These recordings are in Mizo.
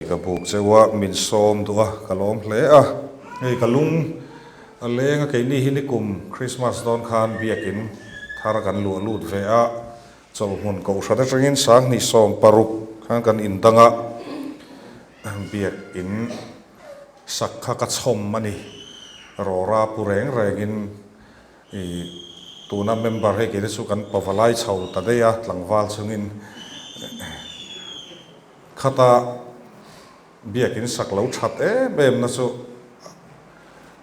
Ka buk cheu a, min sawm duh a, ka lawm hle a. Hei ka lung a leng a, keini hi nikum Christmas dawn khan biakin thar kan luah lut ve a, chawlhhmun kohhran atangin sanghnih 16 khan kan indang a, biakin sak kha ka chhawm a ni. Rawra pu reng rengin i tuna member hei keini chu kan pavalai chho ta daih a, tlangval chungin. Khata biakin sak lo that em em na chu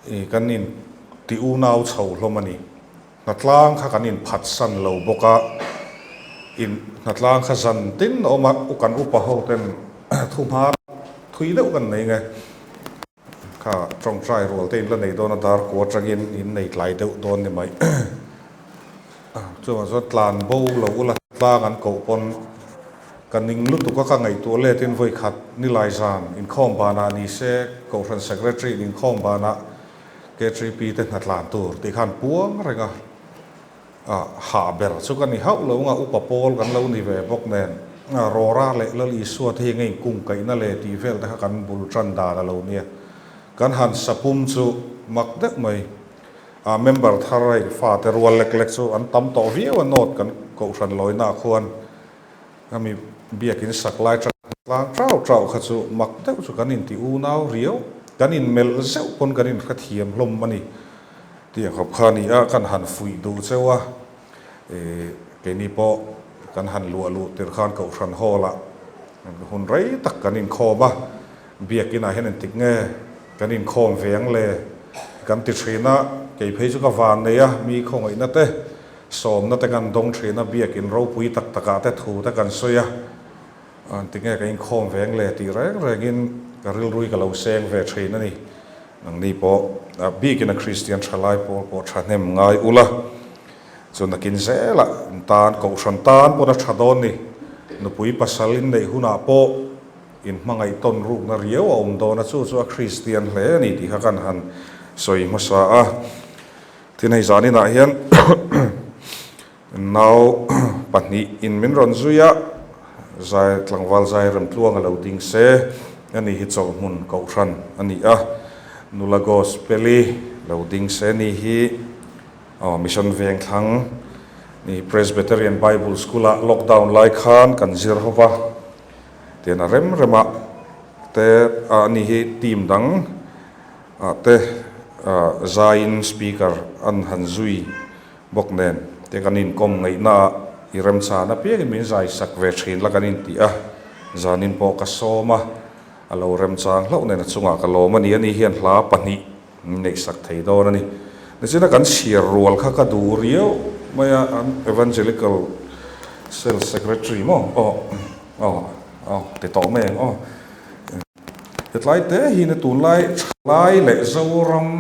i kan in ti unau chho hlawm a ni. Hnatlang kha kan in phat san lo bawk a, in hnatlang kha zan tin a awm a, kan upa ho ten thu hma thui deuh kan nei nge. Kha tawngtai rual te in la nei dawn a, dar kua atangin in nei tlai deuh dawn ni mai. Chuvang chuan tlan bo lo ula tlang an koh pawn ka ning lutuk a, ka ngaihtuah letin vawi khat nilai zan inkhawm banah ni se Kohhran Secretary in inkhawm banah K3P te hna tlan tur tih khan puang reng a. A hah ber chu ka ni hauh lo nga, upa pawl kan lo ni ve bawk nen, Rawra leh Lal Isua te hi nge inkung kaihna le tih vel te kha kan bul tan dan a lo nia. Kan han sapum chu mak deuh mai. A member thar hei fate rual lek lek chu an tam tawh viau a, note kan kohhran lawina ah khuan khami biakin sak lai tang tlang trau trau kha chu mak deuh chu kan inti unau riau, kan inmelh zeuh pawn kan inhrethiam hlawm a ni. Tiang khawp kha a ni a, kan han fuih duh cheu a, ih keini pawh kan han luah luh tir khan Kohhran Hall ah hun rei tak kan inkhawm a, biakin ah hian engtik nge kan inkhawm ve ang le kan ti thin a, kei phei chu ka van nei a, mi khawngaihna te sawmna te kan dawng thin a, biakin ropui tak tak ah te thu te kan sawi a, engtik nge kan inkhawm ve ang le tih reng rengin ka rilrui ka lo seng ve thin a ni. Nangni pawh a bikin a Kristian thalai pawl pawh thahnem ngai ula, chu nakin zelah in tan kohhran tan pawn a tha dawn ni. Nupui pasal in neih hunah pawh in hmangaih tawn rukna riau a awm dawn a, chu chu a Kristian hle a ni tih kha kan han sawi hmasa a. Tin hei zaninah hian Nau pahnih in min rawn zui a, zai tlangval zai rem tluang a lo ding se, ani hi chawlhhmun kohhran a ni a, nula gospel-i lo ding se ni hi aw Mission Vengthlang ni Presbyterian Bible School-ah lockdown lai khan kan zir ho va, tian a rem rem a te a ni hi team dang ah te zaiin speaker an han zui Bawk nen te kan inkawm ngaihna ah i remchhan apiangin min zai sak ve thin la kan inti a, zanin pawh ka sawm a, a lo remchang hlauh nen a chungah ka lawm a ni, ani hian hla pahnih min neih sak thei dawn a ni. Nichina kan chhiar rual kha ka duh riau mai a, an Evangelical Cell Secretary maw aw aw aw ti tawh mai ang aw. Hetlai te hi na tunlai thalai leh Zoram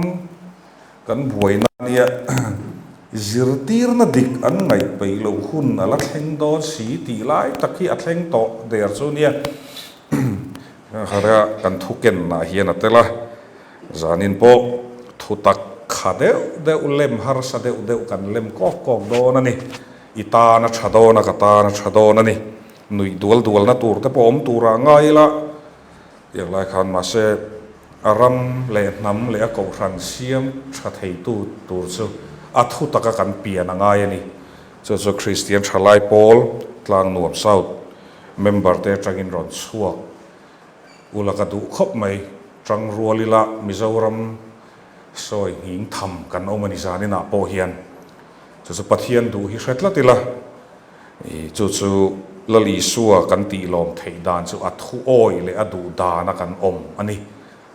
Kan buaina nia zirtirna dik an ngaih peih loh hun a la thleng dawn si tih lai tak hi a thleng tawh der chu nia. Hara kan thu kenah hian a tel a, zanin pawh thu tak kha deuh deuh lem harsa deuh deuh kan lem kawk kawk dawn a ni. I tan a tha dawn a, ka tan a tha dawn a ni. Nuih dual dualna tur te pawh awm turah ngai ila. Tiang lai khan mahse a ram leh hnam leh a kohhran siam tha theitu tur chu a thu taka kan pian a ngai a ni. Chu chu Kristian thalai pawl Tlangnuam South member te atangin rawn chhuak ula ka duh khawp mai. Tangrual ila Mizoram sawi nghing tham kan awm a ni zaninah pawh hian. Chu chu Pathian duh hi hre tlat ila. Chu chu Lal Isua kan tih lawm theih dan chu a thu awi leh a duh dana kan awm a ni.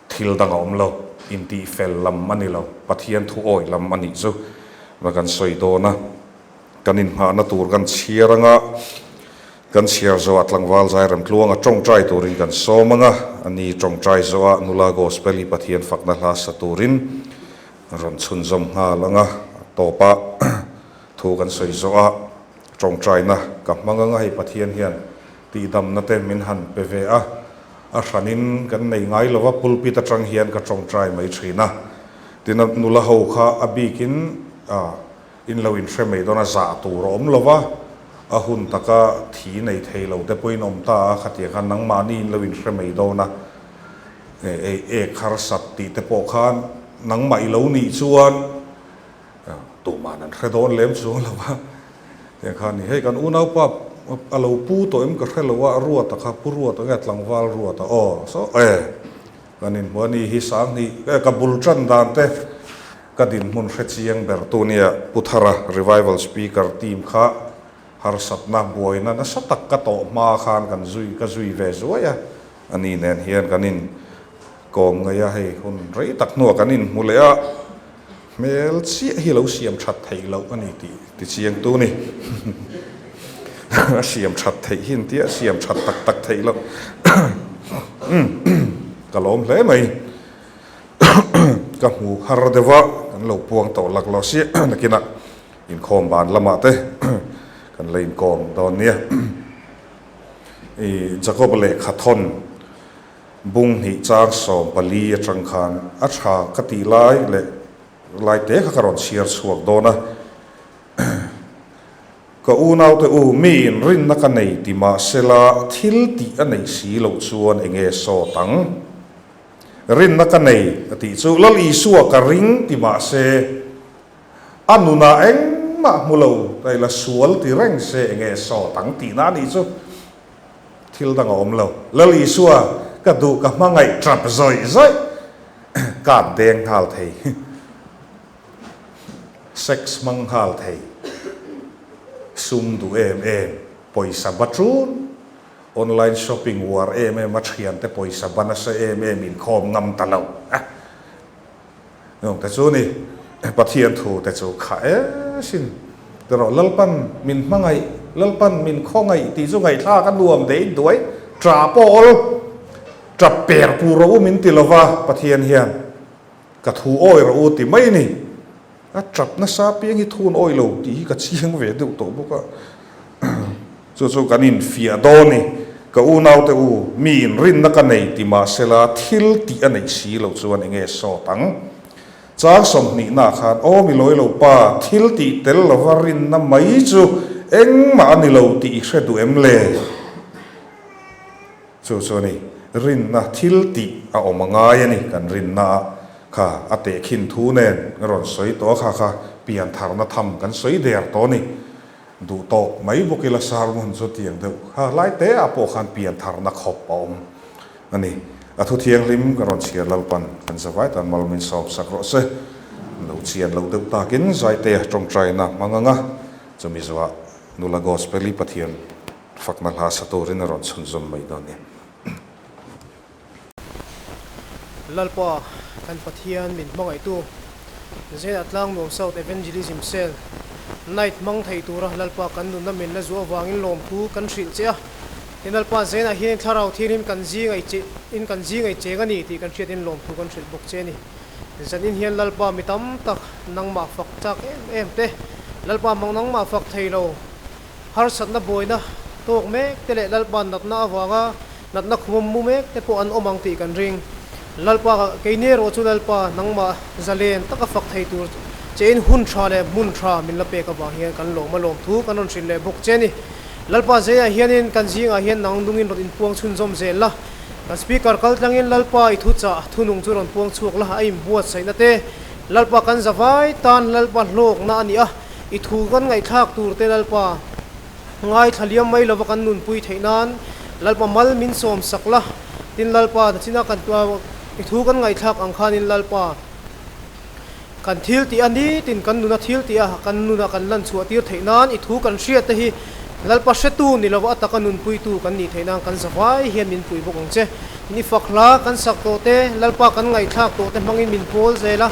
Thil dang a awm lo, intih fel lam a ni lo, Pathian thu awi lam a nih chu va kan sawi dawn a. Kan inngahna tur kan chhiar anga, kan chhiar zawhah tlangval zai remtluanga tawngtai turin kan sawm anga, a ni tawngtai zawhah nula gospel hi Pathian fakna hla sa turin rawn chhunzawm nghal anga, a tawpah Thu kan sawi zawh a, tawngtaina ka hmang anga hei Pathian hian tihdamna te min han pe ve a, a hranin kan nei ngai lo va, pulpit atang hian ka tawngtai mai thin a. Tin a nula ho kha a bikin in lo inhre mai dawn a, zah tur a awm lo va, A hun taka thi nei thei lo te pawhin awm ta a, khatiang khan nangmahni in lo inhre mai dawn a, ek harsat tih te pawh khan nangmah i lo nih chuan Tuhman an hre dawn lem chuang lo a, tiang khan ni hei kan unaupa a lo pu tawh em ka hre lo a, Ruata kha Pu Ruata nge tlangval Ruata aw saw e kan inhmu a ni hi Sanghnih e ka bul tan dan te ka dinhmun hre chiang ber tu nia Pu Thara Revival Speaker team kha harsatna buaina nasa tak ka tawh hma khan kan zui ka zui ve zuai a, ani nen hian kan in kawm ngei a hei hun rei tak hnuah kan inhmu leh a. Hmel chiah hi lo siam that theih loh a ni tih ti chiang tu ni. A siam that theih hi an tia, siam that tak tak theih loh. Ka lawm hle mai. Ka hmu har deuh a, kan lo puang tawh lak lo sia nakinah inkhawm ban lamah te kan la inkawm dawn nia. I Jacob lehkha thawn Bung hnih char 14 atang khan a tha ka tih lai leh lai te kha ka rawn chhiar chhuak dawn a. Ka unaute u, miin rinna ka nei ti mah sela thil tih a neih si loh chuan eng nge sawt ang? Rinna ka nei a tih chu Lal Isua ka ring ti mah se a nunah engmah hmu lo ta ila sual ti reng se eng nge sawt ang tihna a nih chu. Thil dang a awm lo. Lal Isua ka duh ka hmangaih tap zawih zawih kap deng nghal thei. Sex hmang nghal thei. Sum duh em em, pawisa ba ṭun, online shopping uar em em a ṭhiante pawisa ba nasa em em inkhawm ngam ta lo. Nung te chu ni, Pathian thu te chu kha e sin. Tirawh Lalpan min hmangaih, Lalpan min khawngaih tih chu ngaihthlak a nuam dei duai. Ṭah pawl, ṭap per pu rawh u min ti lova Pathian hian ka thu awi rawh u ti mai ni. A ṭap nasa piang hi thun awi lo tih hi ka chiang ve deuh tawh bawk a. Chu chu kan infiah dawn ni. Ka unaute u, mi inrinna ka nei ti mah sela thil tih a neih si loh chuan eng nge sawt ang? Chang sawmhnihnaah khan, Aw mi lawi lo pa, thil tih tel lova rinna mai chu engmah a ni lo tih i hre duh em le? Chu chu a ni, rinna thil tih a awm a ngai a ni, kan rinnaah kha a tehkhin thu nen ka rawn sawi tawh a, kha kha piantharna tham kan sawi der tawh a ni. Duh tawk mai bawk ila sermon chu tiang deuh kha lai te ah pawh khan pian tharna khawp a awm a ni. A thu thianghlim ka rawn chhiar Lalpan kan zavai tan mal min sawm sak rawh se. Lo chian loh deuh takin Zaitea tawngtaina hmang anga chumi zawhah nula Gospel-i Pathian fakna hla sa turin a rawn chhunzawm mai dawn a ni. Lalpa, kan Pathian min hmangaihtu, Zena Tlangnuam South Evangelism Cell, Night hmang thei tura Lalpa kan nunna min la zuah avangin lawmthu kan hrilh che a. Tin Lalpa Zena hianin Thlarau Thianghlim kan zing ai che in kan zing ai cheng a ni tih kan hriatin lawmthu kan hrilh bawk che a ni. Zanin hian Lalpa mi tam tak nangmah fak chak em em te, Lalpa mang nangmah fak thei lo, harsatna buaina tawk mek te leh Lalpa natna avanga Natna khum mu mek te pawh an awm ang tih kan ring. Lalpa, keini erawh chu Lalpa, nangmah zalen taka fak thei tur chein hun tha leh hmun tha min la pek avang hian kan lawm a lawm thu kan rawn hrilh leh bawk che a ni. Lalpa zeiah hianin kan zingah hian nang nungin rawn inpuang chhunzawm zel la. Kan Speaker kal tlangin Lalpa i thuchah thunung chu rawn puang chhuak la, a inbuatsaihna te Lalpa kan zavai tan Lalpa hlawkna a ni a, i thu kan ngaihthlak tur te Lalpa, Ngaithla liam mai lova kan nunpui theih nan Lalpa mal min sawm sak la, tin Lalpa nachina kan i thu kan ngaihthlak ang khanin Lalpa kan thil tih a nitin kan nuna thil tih a kan nuna kan lan chhuah tir theih nan i thu kan hriat te hi Lalpa hretu ni lova a taka nunpuitu kan nih theih nan kan zavai hian min pui bawk ang che. Ni fak hla kan sak tawh te, Lalpa kan ngaihthlak tawh te hmangin min pawl zel a,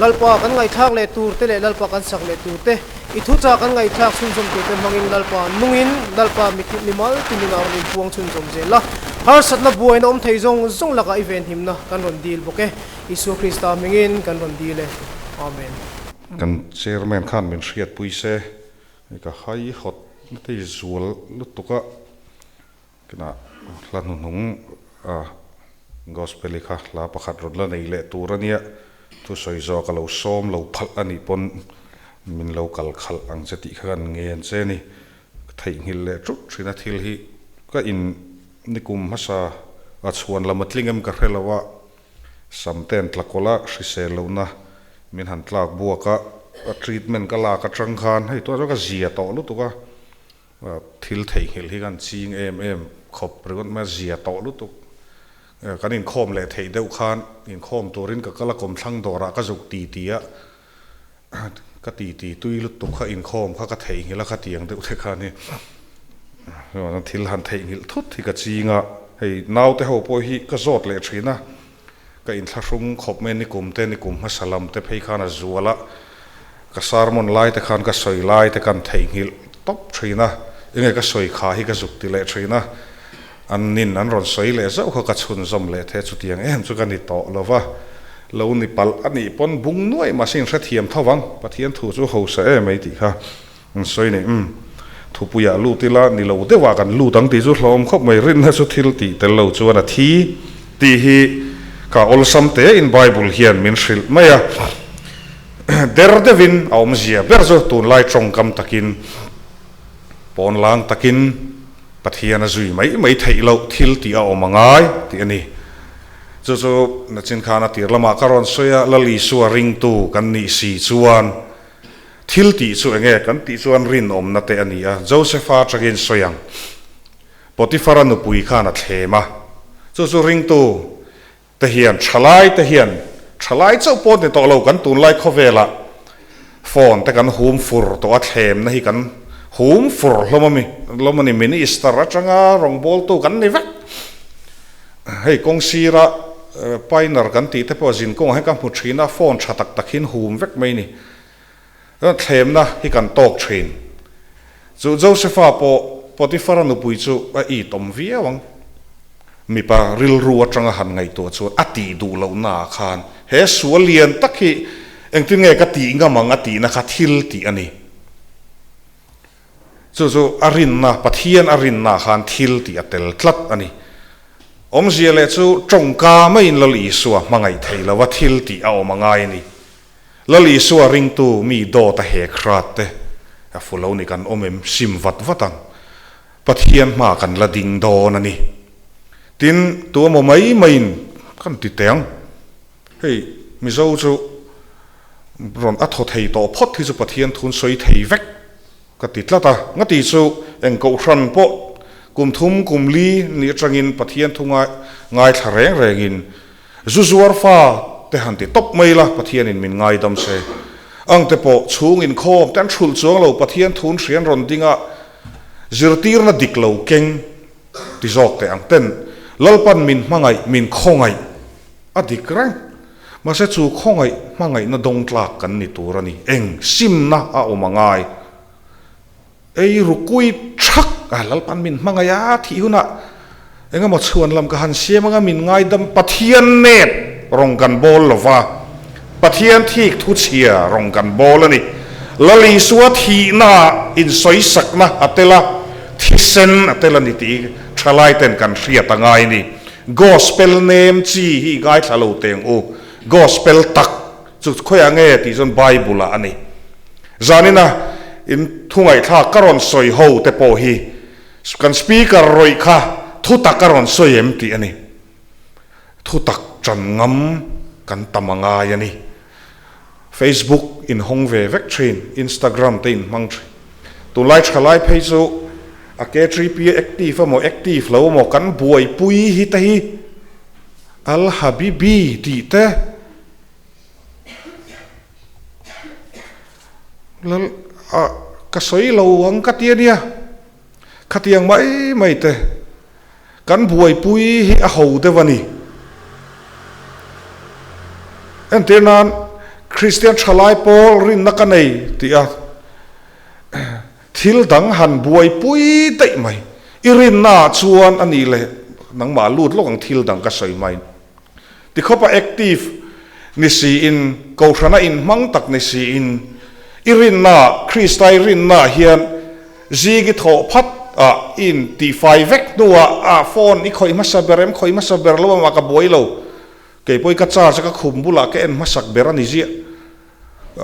Lalpa kan ngaihthlak leh tur te leh Lalpa kan sak leh tur te, I thuchah kan ngaihthlak chhunzawm turte hmangin Lalpa nungin Lalpa mi mimal tinunah rawn inpuang chhunzawm zel la, harsatna buaina awm thei zawng zawng lakah i venhimna kan rawn dil bawk e. Isua Krista hmingin kan rawn dil e. Amen. Kan Chairman khan min hriatpui se, ka hai hawt na te i zual lutuk a, kinah hla hnuhnung a Gospel-i kha hla pakhat rawn la nei leh tur a nia, thusawi zawk a lo sawm lo phalh a nih pawn min lo kal khalh ang che tih kha kan ngen che a ni. Theihnghilh leh ṭut ṭhin a thil hi ka in nikum hmasa a chhuan lam a tling em ka hre lo a, sam te an tla kawlh a, hrisel lohna min han tlak buak a, a treatment ka lak aṭang khan hei tunah chuan ka zia tawh lutuk a, thil theihnghilh hi kan ching em em khawp ringawt mai a, zia tawh lutuk. Kan inkhawm leh theih deuh khan inkhawm turin ka kal a, kawmthlang dawrah ka zuk ti ti a, Ka titi tui lutuk kha inkhawm kha ka theihnghilh a khatiang deuh te khan hi thil han theihnghilh thut hi ka ching a, hei naute ho pawh hi ka zawt leh thin a, ka inthlahrung khawp mai a nikum te nikum hmasa lam te phei khan a zual a, ka sermon lai te khan ka sawi lai te kan theihnghilh tawp thin a, enge ka sawi kha hi ka zuk ti leh thin a, An nin an rawn sawi leh zauh kha ka chhunzawm leh the chutiang em chu ka ni tawh lo va, lo ni palh a nih pawn bung nuaih mahse in hrethiam tho vang, Pathian thu chu hausa em ei tih kha an sawi ni. Umm, thupuiah lut ila ni lo deuhah kan lut ang tih chu hlawm khawp mai, rinna chu thil tih tel lo chuan a thi tih hi ka awlsam te in Bible hian min hrilh mai a, der deuhin a awmzia ber chu tunlai tawngkam takin pawnlang takin Pathian a zui mai mai theih loh thil tih a awm a ngai tih a ni. Chu chu nachin khan a tir lamah ka rawn sawi a, Lal Isua ringtu kan nih si chuan thil tih chu enge kan tih chuan rinawmna te a ni a, Josepha atangin sawi ang. Potiphara nupui khan a thlem a, chu chu ringtu te hian thalai te hian thalai chauh pawh ni tawh lo kan tunlai khawvelah phone te kan hum fur tawh a thlemna hi kan hum fur hlawm a mi hlawm a ni minister atanga rawngbawltu kan ni vek hei kawng sira pioneer kan tih te pawh zin kawngah hian ka hmu thin a phone tha tak tak hi an hum vek mai ni thlemna hi kan tawk thin Chu Josepha pawh Potiphara nupui chu a it awm viau ang. Mipa rilru atanga han ngaihtuah chuan a tih duh lohnaah khan he sual lian tak hi engtin nge ka tih ngam ang a tihna kha thil tih a ni. Chu chu a rinna, Pathian a rinnaah khan thil tih a tel tlat a ni. Awmzia leh chu tawngka maiin Lal Isua hmangaih thei lova thil tih a awm a ngai a ni. Lal Isua ringtu mi dawt a hek hrat te a fu lo ni kan awm em sim vat vat ang. Pathian hma kan la ding dawn a ni. Tin, tu emaw mai maiin kan ti teh ang. Hei, Mizo chu rawn a thaw thei tawh phawt hi chu Pathian thun sawi thei vek ka ti tlat a. Ngati chu eng kohhran pawh kum thum kum li ni atangin Pathian thu ngaithla reng rengin Zu zuar fa te han ti tawp mai la, Pathianin min ngaidam se. Ang te pawh chhung inkhawm te an hrulh chuang lo, Pathian thun hrian rawn ding a, zirtirna dik lo keng ti zawk teh ang ten Lalpan min hmangaih, min khawngaih a dik reng. Mahse chu khawngaih hmangaihna dawng tlak kan ni tur a ni, eng simna a awm a ngai. Ei rukui thak a, Lalpan min hmangaih a, thih hunah engemaw chhuan lam ka han siam anga min ngaidam Pathian nep rawng kan bawl lo va, Pathian thik thu chhia rawng kan bawl a ni. Lal Isua thihnaah insawisakna a tel a, thisen a tel a ni tih thalai ten kan hriat a ngai a ni. Gospel nem chi hi i ngaithla lo teng u, Gospel tak Chu khawiah nge tih chuan Bible ah a ni. Zanina in thu ngaihthlak ka rawn sawi ho te pawh hi kan speaker rawih kha thu tak a rawn sawi em tih a ni. Thu tak tan ngam kan tam a ngai a ni. Facebook in hawng ve vek thin, Instagram te in hmang thin. Tunlai thalai phei chu a KTP active emaw active lo emaw kan buaipui hi te hi Al Habibi tih te, Lal a ka sawi lo ang ka ti a nia, khatiang mai mai te kan buaipui hi a ho deuh a ni. Entir nan Kristian thalai pawl rinna ka nei tih a thil dang han buaipui daih mai, i rinnaah chuan a nih leh nangmah lut lawk ang thil dang ka sawi mai. Tikhawpa active ni siin, Kohhrana inhmang tak ni siin, i rinnaah, Krista i rinnaah hian zing i thawh phat a, i intihfai vek hnuah a phone i khawih hmasa ber em, khawih hmasa ber lo amah ka buai lo. Kei pawh i ka charge a ka khum bulah ka en hmasak ber a ni ziah.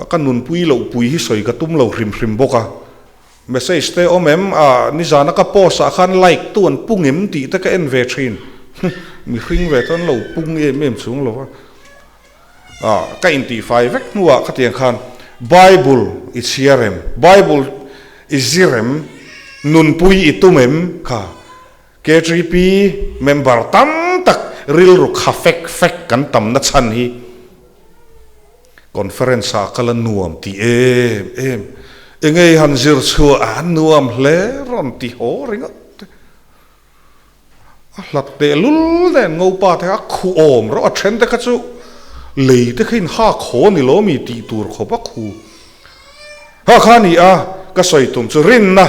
Ka nunpui loh pui hi sawi ka tum lo hrim hrim bawk a. Message te awm em? Ah, nizana ka post ah khan like tu an pung em tih te ka en ve thin. Mihring ve chuan lo pung em em chung lo va. Ah, ka intihfai vek hnuah khatiang khan Bible i chhiar em? Bible i zir em? Nunpui i tum em? Kha KTP member tam tak rilru kha fek fek kan tamna chhan hi Conference ah kal a nuam ti em em. Engei han zir chhuah a nuam hle rawn ti haw ringawt te. A hlat teh lul nen ngopa te kha a khu awm rawh a then te kha chu lei te kha in hak haw ni lo mi tih tur khawp a khu. Kha kha ni a ka sawi tum chu rinna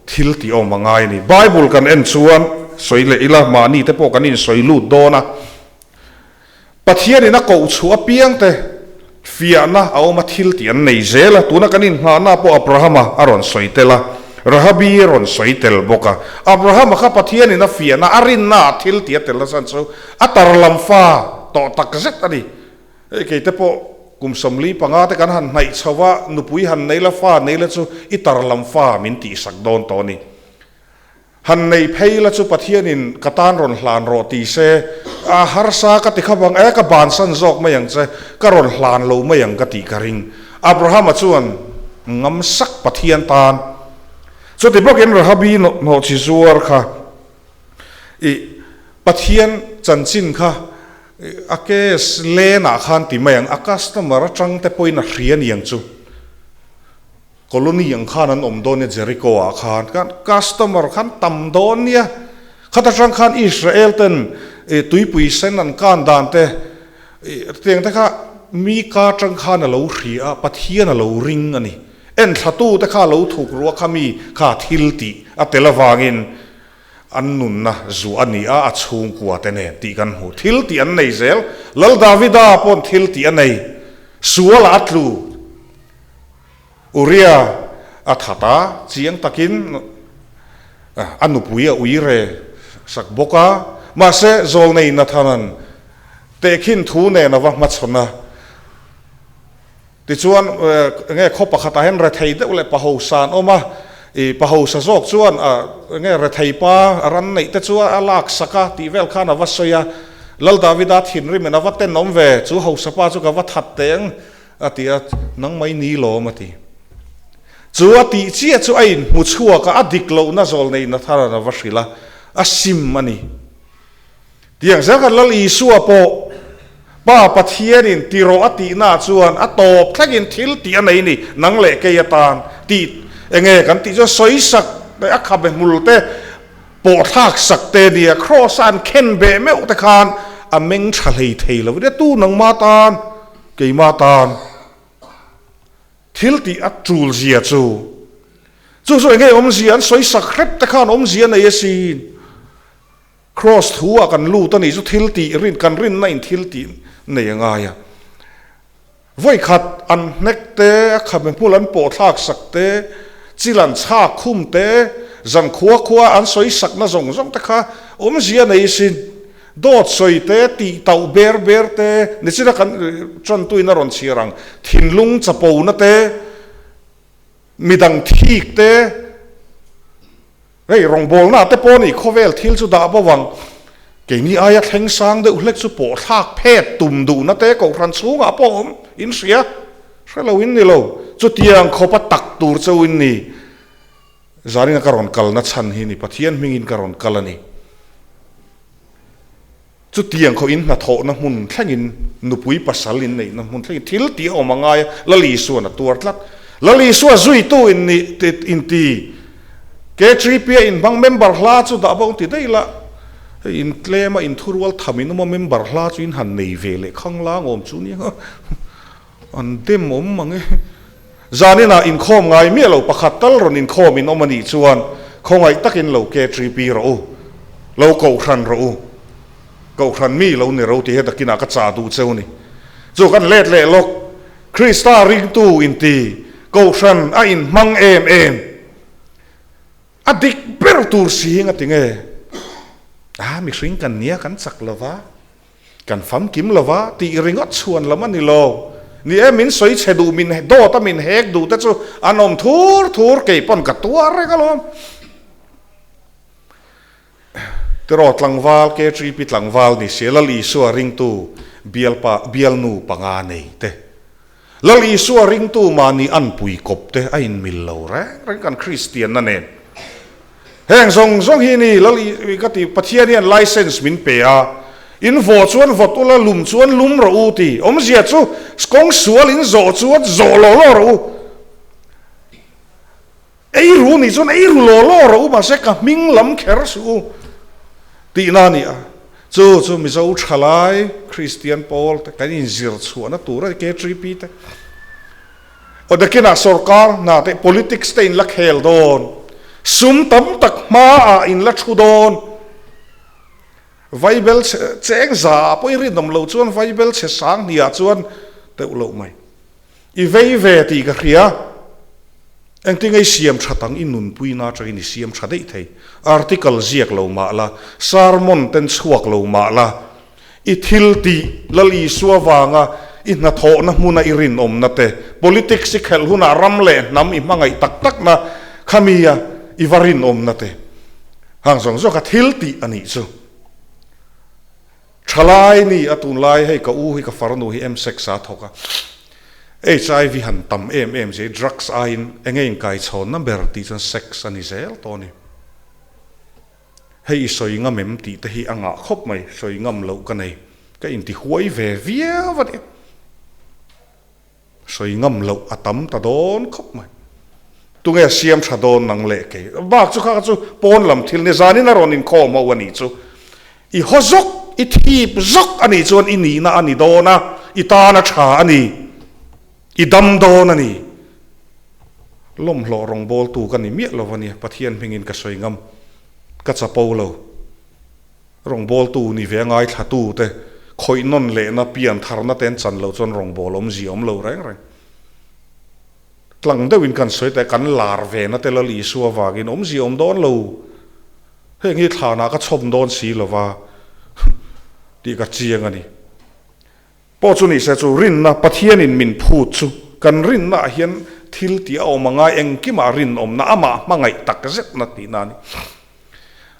thil tih awm a ngai a ni. Bible kan en chuan sawi leh ila mahni te pawh kan insawi lut dawn a. Pathianin a koh chhuah apiangte fiahna a awm a thil tih an nei zel a, tuna kan inngahna pawh Abrahama a rawn sawi tel a, Rahabi a rawn sawi tel bawk a. Abrahama kha Pathianin a fiahna, a rinna ah thil tih a tel nasa chu a tarlam fa tawh tak zet a ni. Hei keite pawh kum 45 te kan han hnaih chho a, nupui han nei la fa nei la chu i tarlam fa min tihsak dawn tawh a ni. Han nei phei la chu Pathianin ka tan rawn hlan rawh ti se, a harsa ka ti kha vang e, ka bansan zawk mai ang che, ka rawn hlan lo mai ang ka tih ka ring. Abrahama chuan ngam sak Pathian tan. Chuti bawkin Rahabi hnawhchhi zuar kha i Pathian chanchin kha a case lenah khan ti mai ang, a customer atang te pawhin a hria niang chu. Colony ang khan an awm dawn nia Jericho ah khan khan customer khan tam dawn nia khat atang khan Israel ten tuipui sen an kan dan te tiang te kha mi ka atang khan a lo hria a Pathian a lo ring a ni en thla tu te kha a lo thuk ruah kha mi kha thil tih a tel avangin an nunna zuah a ni a a chhungkua te nen tih kan hmu thil tih an nei zel Lal Davida pawn thil tih a nei sual ah a tlu. Uria a that a, chiang takin a nupui a ui re sak bawk a, mahse Zawlnei Nathanan tehkhin thu nen a va hmachhawn a. Tichuan enge khaw pakhatah hian rethei deuh leh pahosa an awm a, i pahosa zawk chuan enge rethei pa ran neih te chu a lak sak a tih vel khan a va sawi a, Lal Davida thinrimin a va tenawm ve, chu hausa pa chu ka va that teh ang. A ti a, nang mai ni lawm a ti. Chu a tih chiah chu a inhmu chhuak a, a dik lohna zawl neihna thar an a va hrilh a, a sim a ni. Tiang zel khan Lal Isua pawh Pa Pathianin ti rawh a tihnaah chuan a tawp thlengin thil tih a nei ni, nang leh kei atan tih enge kan tih chuan sawisak te, a khabe hmul te, pawhthlak sak te nia, Kraws a an khen beh meuh te khan a meng tha hlei thei lo nia, tu nangma tan Keimah tan thil tih a tul zia chu chu chu enge awmzia an sawi sak hrep te khan awmzia nei asin. Cross thu ah kan lut a nih chu thil tih rin kan rinna in thil tih nei a ngai a. Vawi khat an hnek te, a khabe hmul an pawh thlak sak te, chil an chhak khum te, zan khua khua an sawi sakna zawng zawng te kha awmzia nei asin. Dawt sawi te, tih tauh ber ber te, nichina kan tantuin a rawn chhiar ang, thinlung chapona te, midang thik te, hei rawngbawlna te pawh nih khawvel thil chu dah bo ang, keini aia thleng sang deuh hlek chu pawh thlak phet tum duhna te kohhran chhungah pawh awm in hria, hre lo in ni lo, chutiang khawpa tak tur cheu in ni. Zanin a ka rawn kalna chhan hi ni, Pathian hmingin ka rawn kal a ni. Chutiang khaw in hnathawhna hmun thlengin, nupui pasal in neihna hmun thlengin thil tih a awm a ngai a, Lal Isua'n a tuar tlat. Lal Isua zuitu in ni inti K3P-a inhmang member hla chu dah bo ti daih la, hei in tlem a inthurual tham in awm a, member hla chu in han nei ve leh khang lang awm chu nia. An dem awm mang e. Zaninah inkhawm ngai miah lo pakhat tal rawn inkhawm in awm a nih chuan khawngaih takin lo KTP rawh u, lo kohhran rawh u, kohhran mi lo ni ro tih he takinah ka chah duh cheu ni. Chu kan let leh lawk, Krista ringtu inti kohhran a inhmang em em, a dik ber tur si hi ngati nge? A mihring kan nia kan chak lova. Kan famkim lova tih ringawt chhuan lam a ni lo. Ni e, min sawi chhe duh, min dawt a min hek duh te chu an awm thur thur, kei pawn ka tuar reng alawm. Tiraw tlangval, KTP tlangval ni si, Lal Isua ringtu bialpa, bialnu panga nei te. Lal Isua ringtu mahni anpui kawp te a inmil lo reng reng kan Kristianna nen. Heng zawng zawng hi ni Lal I ka ti Pathian hian license min pe a, in vawh chuan vawt ula lum chuan lum rawh u ti. Awmzia chu kawng sual in zawh chuan zawh law law rawh u. Ei ru nih chuan ei ru law law rawh u mahse ka hming lam kher suh u tihna a ni a. Chu chu Mizo thalai Kristian pawl te kan inzir chhuahna tur a ni KTP te. Aw nakinah sorkar hna te politics te in la khel dawn, sum tam tak hmaah in la thu dawn. Vaibel chhe cheng za ah pawh i rinawm loh chuan vaibel chhe sang hniah chuan teuh loh mai. I vei ve tih ka hria. Engtinge i siam that ang? I nunpuina atangin i siam tha daih thei. Article ziak lo mah la, sermon ten chhuak lo mah la, i thil tih Lal Isua vanga i hnathawhna hmuna i rinawmna te, politics i khelh hunah ram leh hnam i hmangaih tak takna khamia i va rinawmna te, hang zawng zawng kha thil tih a nih chu. Thalai ni a tunlai hei ka u hi ka farnu hi msex a thawk a, HIV han tam em em zia hi drugs aiin enge inkaichhawnna ber tih chuan sex a ni zel tawh a ni. Hei i sawi ngam em tih te hi a ngah khawp mai, sawi ngam loh ka nei, ka inti huai ve viau a ni. Sawi ngam loh a tam ta dawn khawp mai. Tunge siam tha dawn nang leh kei? Bak chu kha chu pawn lam thil ni zanin a rawn inkhawm ho a nih chu. I haw zawk, i thip zawk a nih chuan i nihna a ni dawn a, i tan a tha a ni, i dam dawn a ni. Lawmhlawh rawngbawltu ka ni miah lo a nia, Pathian hmingin ka sawi ngam, ka chapo lo. Rawngbawltu ni ve a ngaithlatu te khawih nawn lehna pian tharna te an chan loh chuan rawngbâwl awmzia awm lo reng reng. Tlang deuhin kan sawi teh kan lar ve na te Lal Isua vangin awmzia awm dawn lo. Heng hi thlanah ka chhawm dawn si lova tih ka chiang a ni. Pawh chu nise chu rinna Pathianin min phut chu kan rinnaah hian thil tih a awm a ngai engkimah rinawmna amah hmangaih tak zetna tihna a ni.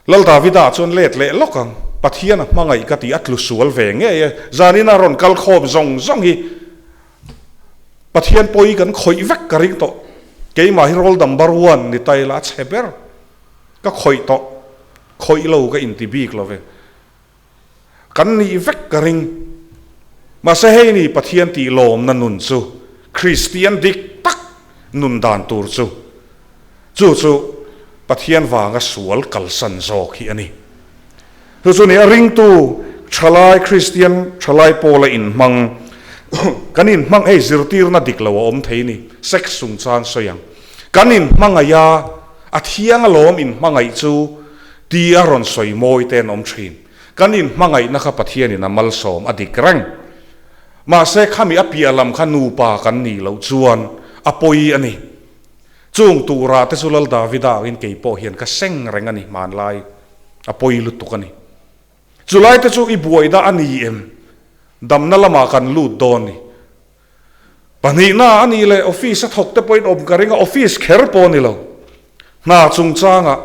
Lal Davida chuan let leh lawk ang, Pathian a hmangaih ka tih a tlu sual ve ngei e, zanina rawn kal khawm zawng zawng hi Pathian pawi kan khawih vek ka ring tawh, keimah hi roll number one ni ta ila a chhe ber, ka khawih tawh, khawih lo ka inti bik lo ve. Kan nih vek ka ring. Mahse hei ni Pathian tih lawmna nun chu Kristian dik tak nun dan tur chu, chu chu Pathian vanga sual kalsan zawk hi a ni. Chu chu ni a ringtu thalai Kristian thalai pawla inhmang kan inhmang hei zirtirna dik lo a awm thei ni, sex chungchang sawi ang. Kan inhmangaih a, a thiang alawm inhmangaih chu Ti a rawn sawi mawi te an awm thin. Kan inhmangaihna kha Pathianin a malsawm a dik reng. Mahse khami a piah lam kha nupa kan nih loh chuan a pawi a ni. Chung turah te chu Lal Davida angin kei pawh hian ka seng reng a ni hmanlai. A pawi lutuk a ni. Chulai te chu i buaina a ni em? Damna lamah kan lut dawn ni. Pahnihna a nih leh office a thawk te pawhin awm ka ring a, office kher pawh a ni lo. Hna chungchangah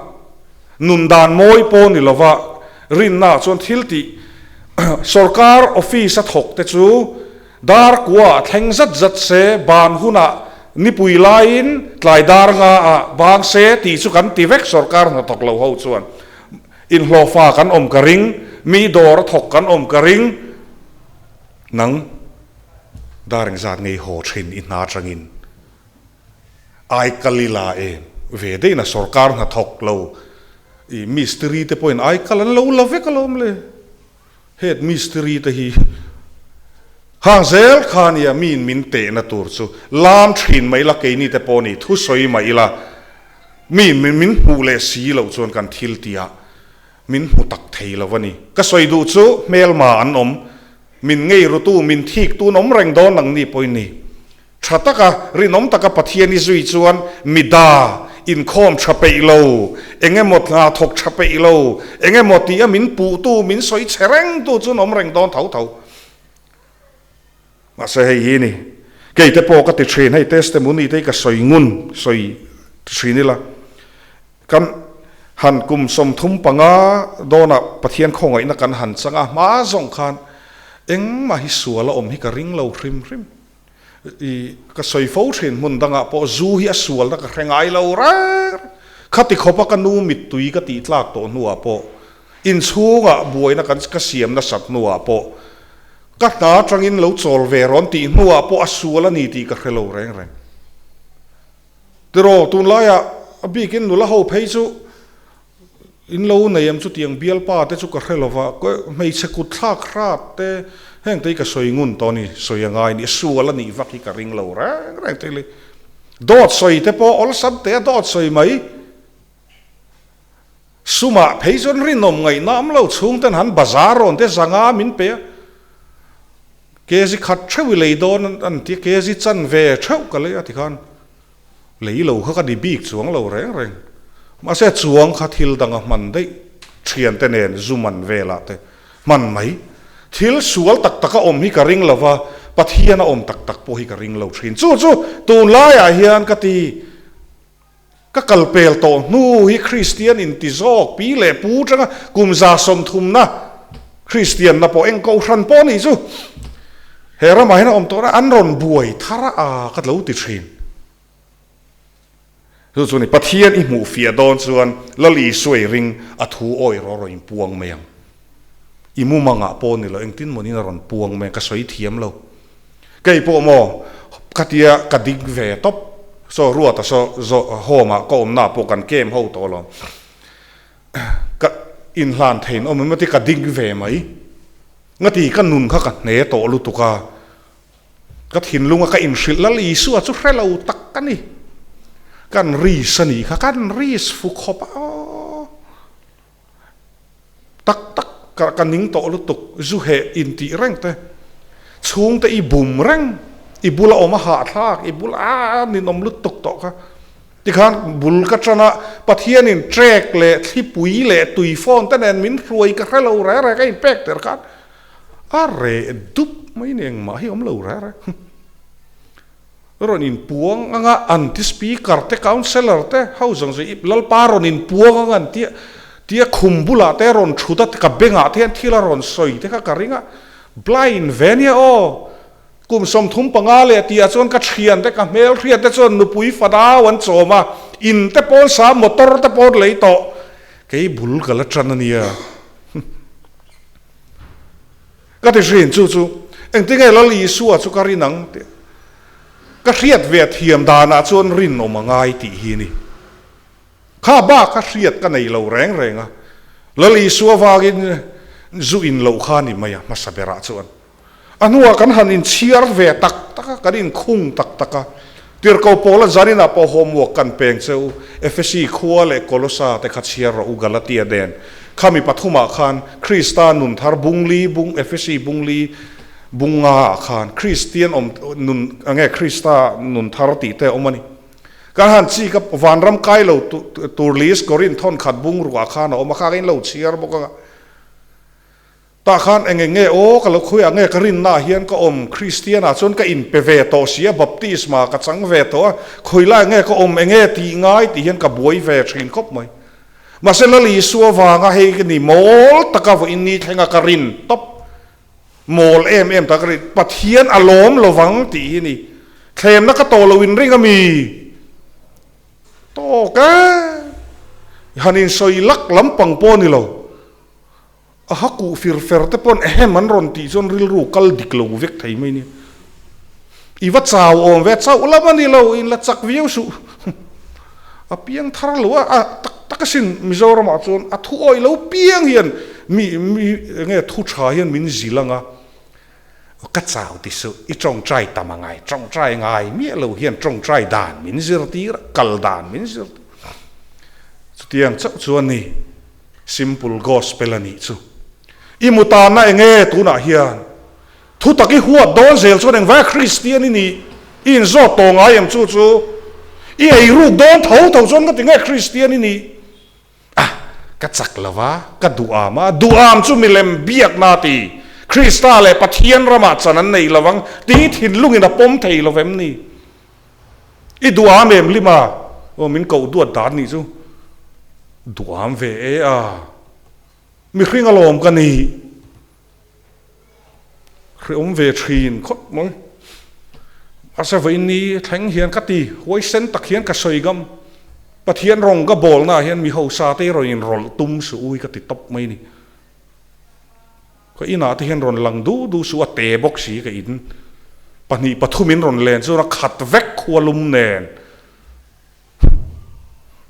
nun dan mawi pawh a ni lova, rinnaah chuan thil tih sorkar office a thawk te chu dar kuaah thleng zat zat se, ban hunah nipui laiin tlai dar ngaah bang se tih chu kan ti vek sorkar hnathawk lo ho chuan. Inhlawhfa kan awm ka ring, mi dawr a thawk kan awm ka ring. Nang dar engzat ngei haw thin i hna atangin ai kal i la em? Ve daih na sorkar hnathawk lo i mistiri te pawhin ai kal an lo la vek alawm le. Head mistiri te hi hang zel kha nia miin min tehna tur chu lam thin mai ila keini te pawh ni thusawi mai ila miin min hmuh leh si loh chuan kan thil tihah Min hmu tak thei lo a ni. Ka sawi duh chu hmelma an awm. Min ngei rutu, min thik tun awm reng dawn ang ni pawhin ni. Tha taka, rinawm taka Pathian i zui chuan mida inkhawm tha peih lo, eng emaw hna thawk tha peih lo, eng emaw tia min puhtu, min sawi chhe rengtu chu an awm reng dawn tho tho. Mahse hei hi ni. Kei te pawh ka ti thin, hei testimony te hi ka sawi ngun sawi thin ila, kan han kum 35 dawnah Pathian khawngaihna kan han chang a, hma zawng khan engmah hi sual a awm hi ka ring lo hrim hrim. I ka sawi fo thin hmun dangah pawh zu hi a sualna ka hre ngai lo reng reng. Khati khawpa ka nu mittui ka tih tlak tawh hnuah pawh, inchhungah buaina kan ka siam nasat hnuah pawh, ka hna atangin lo chawl ve rawn tih hnuah pawh a sual a ni tih ka hre lo reng reng. Tiraw, tunlaiah a bikin nula ho phei chu In lo nei em chutiang bialpa te chu ka hre lova, hmeichhe kut thlak hrat te heng te hi ka sawi ngun tawh a ni, sawi a ngai a ni, sual a nih vak hi ka ring lo reng reng thil hi. Dawt sawi te pawh awlsam te a dawt sawi mai. Sumah phei chuan rinawm ngaihna awm lo chhung ten han bazar rawn te zanga min pe a, kg khat theuh i lei dawn an ti a, kg chanve theuh ka lei a tikhan. Lei lo kha ka ni bik chuang lo reng reng. Mahse chuang kha thil danga hman daih thiante nen zu man velah te hman mai. Thil sual tak taka awm hi ka ring lo va, Pathian a awm tak tak pawh hi ka ring lo thin. Chu chu tunlaiah hian ka ti, ka kal pel tawh hnu hi Kristian inti zawk pi leh pu tanga kum 130na Kristianna pawh eng kohhran pawh a nih chu. He ramah hian a awm tawh a, an rawn buai thar a ka lo ti thin. Chu chu ni, Pathian i hmuh fiah dawn chuan Lal Isua i ring a thu awi rawh rawn inpuang mai ang. I mumangah pawh ni lo, engtin mawnin a rawn puang mai ang, ka sawi thiam lo. Kei pawh maw, khatia ka dik ve tawp, saw Ruata saw home ah ka awmnaah pawh kan camp ho tawh alawm. Ka inhlan theiin awm em a ti ka ding ve mai. Ngati ka nun kha ka hne tawh lutuk a, ka thinlunga ka inhrilh Lal Isua chu hre lo tak ka ni. Kan ris a nih kha, kan ris fu khawp a aw. Tak tak ka ka ning tawh lutuk, zu heh intih reng te, chhungte i bum reng, i bula awm a hahthlak, i bula a ninawm lutuk tawh kha. Tikhan bul ka ṭan a, Pathianin ṭek leh thlipui leh tui phone te nen min hruai ka hre lo reng reng, ka inpek ter khan a reh dup mai ni engmah hi awm lo reng reng. Rawn inpuang anga anti speaker te councillor te ho zawng zawng i Lalpa rawn inpuang anga an tia tia khum bulah te rawn thut a ka bengah te hian thil a rawn sawi te kha ka ring a, blind ve nia aw. Kum 35 leh tihah chuan ka thian te, ka hmelhriat te chuan nupui fanau an chawm a, in te pawn sa, motor te pawn lei tawh. Kei bul ka la tan a nia. Ka ti hrin chu chu, engtinge Lal Isua chu ka rin ang tih ka hriat ve thiam danah chuan rinawm a ngai tih hi a ni. Kha bak kha hriat ka nei lo reng reng a, Lal Isua vangin zu in loh kha a ni mai a hmasa berah chuan. A hnuah kan han inchhiar ve tak tak a, kan inkhung tak tak a. Tirhkoh Paula zaninah pawh homework kan peng che u, Efesi khua leh Kolosa te kha chhiar rawh u Galatia nen. Khami pathumah khan Krista nun thar bung li bung Efesi bung li bung nga ah khan Kristian awm nun nge Krista nun thar tih te a awm a ni. Kan han chik a, vanram kai lo tur list Korinth thawnkhat bung ruah khan a awm a, kha ka inlo chhiar bawk anga. Tah khan eng eng nge aw ka lo khawiah nge ka rinnaah hian ka awm, Kristianah chuan ka inpe ve tawh si a, baptisma ka chang ve tawh a, khawilai nge ka awm eng nge tih ngai tih hian ka buai ve thin khawp mai. Mahse Lal Isua vanga hei ka ni mawl taka vawiin ni thlenga ka rin tawp, mawl em em taka ka rin, Pathian a lawm lovang tih hi ni. Thlemna ka tawh lo inring a mi? Tawk e! Han insawi lak lampang pawh a ni lo. A ha kuh fir fer te pawn ehem an rawn tih chuan rilru kal dik lo vek thei mai nia. I va chau awm ve, chauh lam a ni lo, in la chak viau suh. A piang thar lo a, a tak tak asin Mizoramah chuan a thu awih lo piang hian mi mi enge thu tha hian min zil ang a, ka chau ti suh, i tawngtai tam a ngai, tawngtai ngai miah lo hian tawngtai dan min zirtir a, kal dan min zirtir. Chutiang chauh chuan ni. Simple Gospel a nih chu. I mutanna enge tunah hian thu tak i huat dawn zel chuan engvai Kristian i nih i inzawt tawh ngai em chu chu i ei ruk dawn tho tho chuan ka ti nge Kristian i nih ah ka chak lo va ka duh am a duh am chu milem biakna ti. Krista leh Pathian ramah chan an nei lovang tih thinlungin a pawm thei lo vem ni? I duham em Lima? Aw min koh duat dan nih chu duham ve e a, mihring alawm ka nih. Hreawm ve thin khawp mai. Mahse vawiin ni thleng hian ka ti, huaisen tak hian ka sawi ngam. Pathian rawng ka bawlnaah hian mi hausa te rawn inrawlh tum suh ui ka ti tawp mai ni. Ka inah te hian rawn lang du du suh a te bawk si ka in. Pahnih pathumin rawn len chuan a khat vek khualum nen.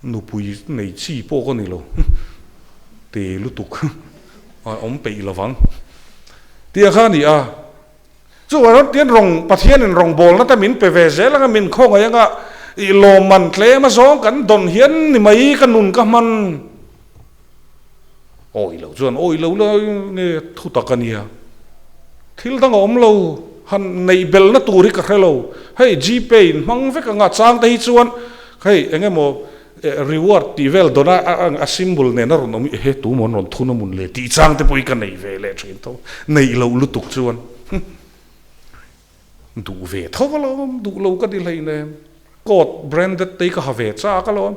Nupui nei chi pawh ka ni lo, te lutuk a awm peih lo vang tih a kha a ni a. Chuvang chuan rawng Pathianin rawngbawlna te min pe ve zel anga min khawngaih anga ih lawmman tlem a zawng kan dawn hian ni mai ka nun ka hman awi lo chuan awi lo la nge thu tak a nia. Thil dang a awm lo, han neih belna tur hi ka hre lo. Hei Gpay in hmang vek anga chang te hi chuan hei eng emaw reward tih vel dawn a a symbol nen a rawn awm hi ehe tu maw an rawn thun a mun le tih chang te pawh hi ka nei ve leh thin tho. Neih loh lutuk chuan duh ve tho alawm, duh lo ka ti hleinem. Coat branded te hi ka ha ve chak alawm.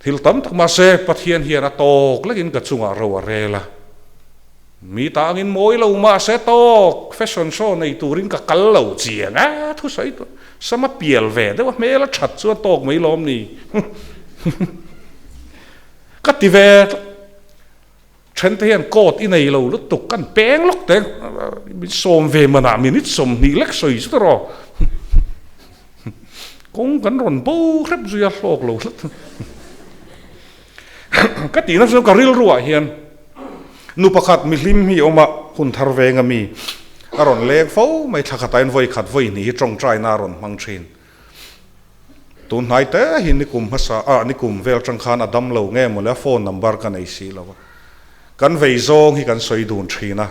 Thil tam tak mahse Pathian hian a tawk lekin ka chungah ro a rel a. Mi tangin mawi lo mahse tawk fashion show nei turin ka kal lo chiang a, thusawi tur sama pial ve deuh a hmel a that chuan tawk mai lawm ni. Ka ti ve tlat. Thente hian coat i nei lo lutuk kan peng lawk te min sawm ve manah minute 20 lek sawi chu tawh kawng kan rawn bo hrep zui a hlawk lo tlat ka tihna chu ka rilruah hian nu pakhat mihlim hi awm a hun thar veng ami a rawn leng fo mai thla khatah hian vawi khat vawi hnih hi tawngtaina a rawn hmang thin. Tun hnai te hi nikum hmasa ah nikum vel tang khan a dam lo nge mawle a phone number ka nei si lo a, kan vei zawng hi kan sawi dun thin a,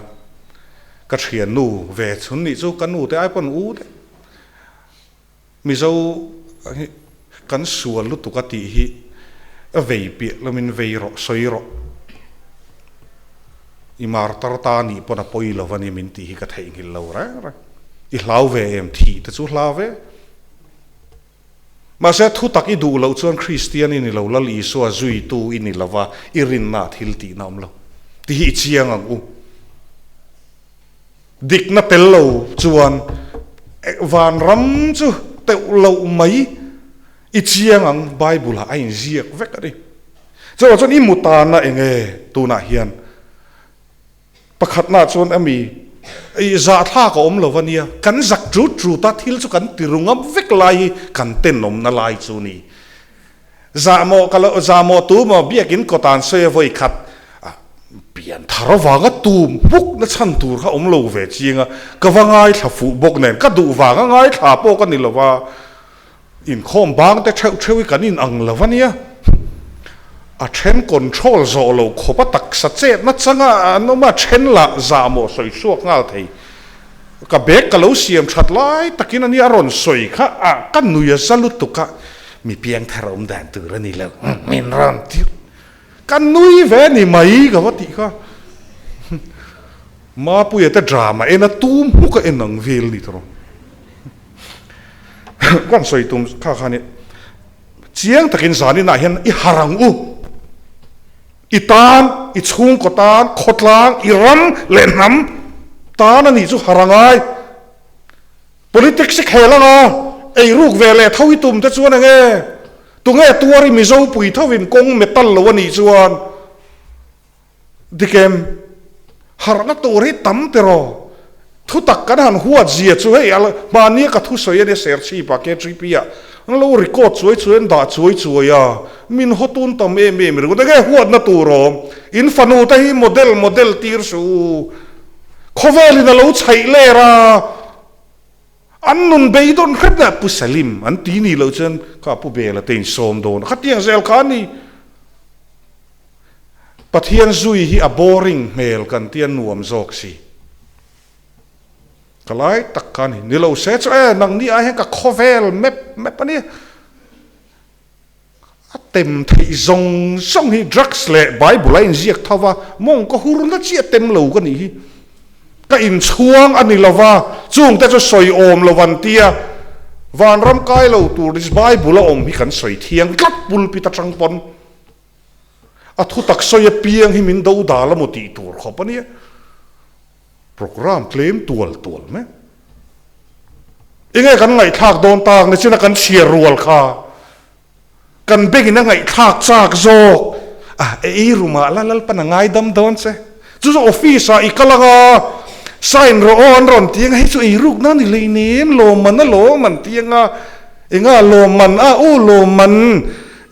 ka thiannu ve chhun nih chu ka nu te ai pawn u te Mizo hi kan sual lutuk a tih hi a vei piah lamin vei rawh sawi rawh i martar ta nih pawn a pawi lo a ni min tih hi ka theihnghilh lo reng reng. I hlau ve em? Thih te chu hlau ve. Mahse, thu tak i duh loh chuan Kristian i ni lo, Lal Isua zuitu i ni lo va, i rinna ah thil tihna awm lo. Ti hi i chiang ang u. Dikna tel lo chuan vanram chu teuh loh mai i chiang ang, Bible ah a inziak vek a ni. Chuvang chuan i mutana eng nge tunah hian? Pakhatna chuan a mi i zahthlak a awm lo a nia, kan zak ṭut ṭut a, thil chu kan ti ru ngam vek lai hi kan tenawmna lai chu ni. Zahmawh ka lo, zahmawh tu maw biakin kawt an sawi a vawi khat a, pian thar avanga tum hmuk na chhan tur kha awm lo ve chiang a, ka va ngaithla fuh bawk nen, ka duh vanga ngaithla pawh ka ni lo va. Inkhawm bang te theuh theuh hi kan in ang lo a nia. A then control zawh lo khawp a taksa chetna changa an awm a, then lah zahmawh sawi chhuak nghal thei. Ka bag ka lo siam that lai takin a nia a rawn sawi kha a ka nui a za lutuk a, mi piangthar awm dan tur a ni lo, min rawn tir. Ka nui ve ni mai ka va tih kha. Mapuia te drama en a tum hmuk a en ang vel ni tawh. Kan sawi tum kha khan i chiang takin zaninah hian i har ang u. I tan, i chhungkaw tan, khawtlang, i ram leh hnam tan a nih chu har angai. Politics i khel anga eiruk ve leh tho i tum te chuan enge tunge tuar i Mizo pui thovin kawng metal lo a nih chuan Dikem, harhna tur hi tam tiraw? Thutak kan han huat zia chu hei a hmania ka thusawi a nia Serchhip ah KTP ah an lo record chuai chuai an dah chuai chuai a, min hawtun tam em em ringawt enge huatna tur awm? In fanu te hi model model tir suh u, khawvelin a lo chhaih ler a, an nun beidawn hrep na Pu Salim an ti ni loh chuan kha Pu Bela te insawm dawn a, khatiang zel kha a ni. Pathian zui hi a boring hmel kan tia nuam zawk si. Ka lai tak kha ni. Ni lo se chu e nangni ai hian ka khawvel map map a nia. A tem theih zawng zawng hi drugs leh Bible a inziak tho va, mawng ka hur na chiah tem lo ka nih hi. Ka inchhuang a ni lova, chungte chu sawi awm lo an tia, vanram kai lo tur ni Bible a awm hi kan sawi thiang tlat pulpit atang pawn a thutak sawi apiang hi min do dal a maw tih tur khawp a nia. Programme tlem tual tual mai. Enge kan ngaihthlak dawn tak ni china kan chhiar rual kha. Kan bengin a ngaihthlak chak zawk a, ei room-ah la Lalpan a ngaidam dawn che. Chu chu office-ah i kal anga sign rawh aw an rawn ti anga, hei chu ei ruk na ni hleinem, lawmman a lawm an ti anga, enga lawmman a, aw lawmman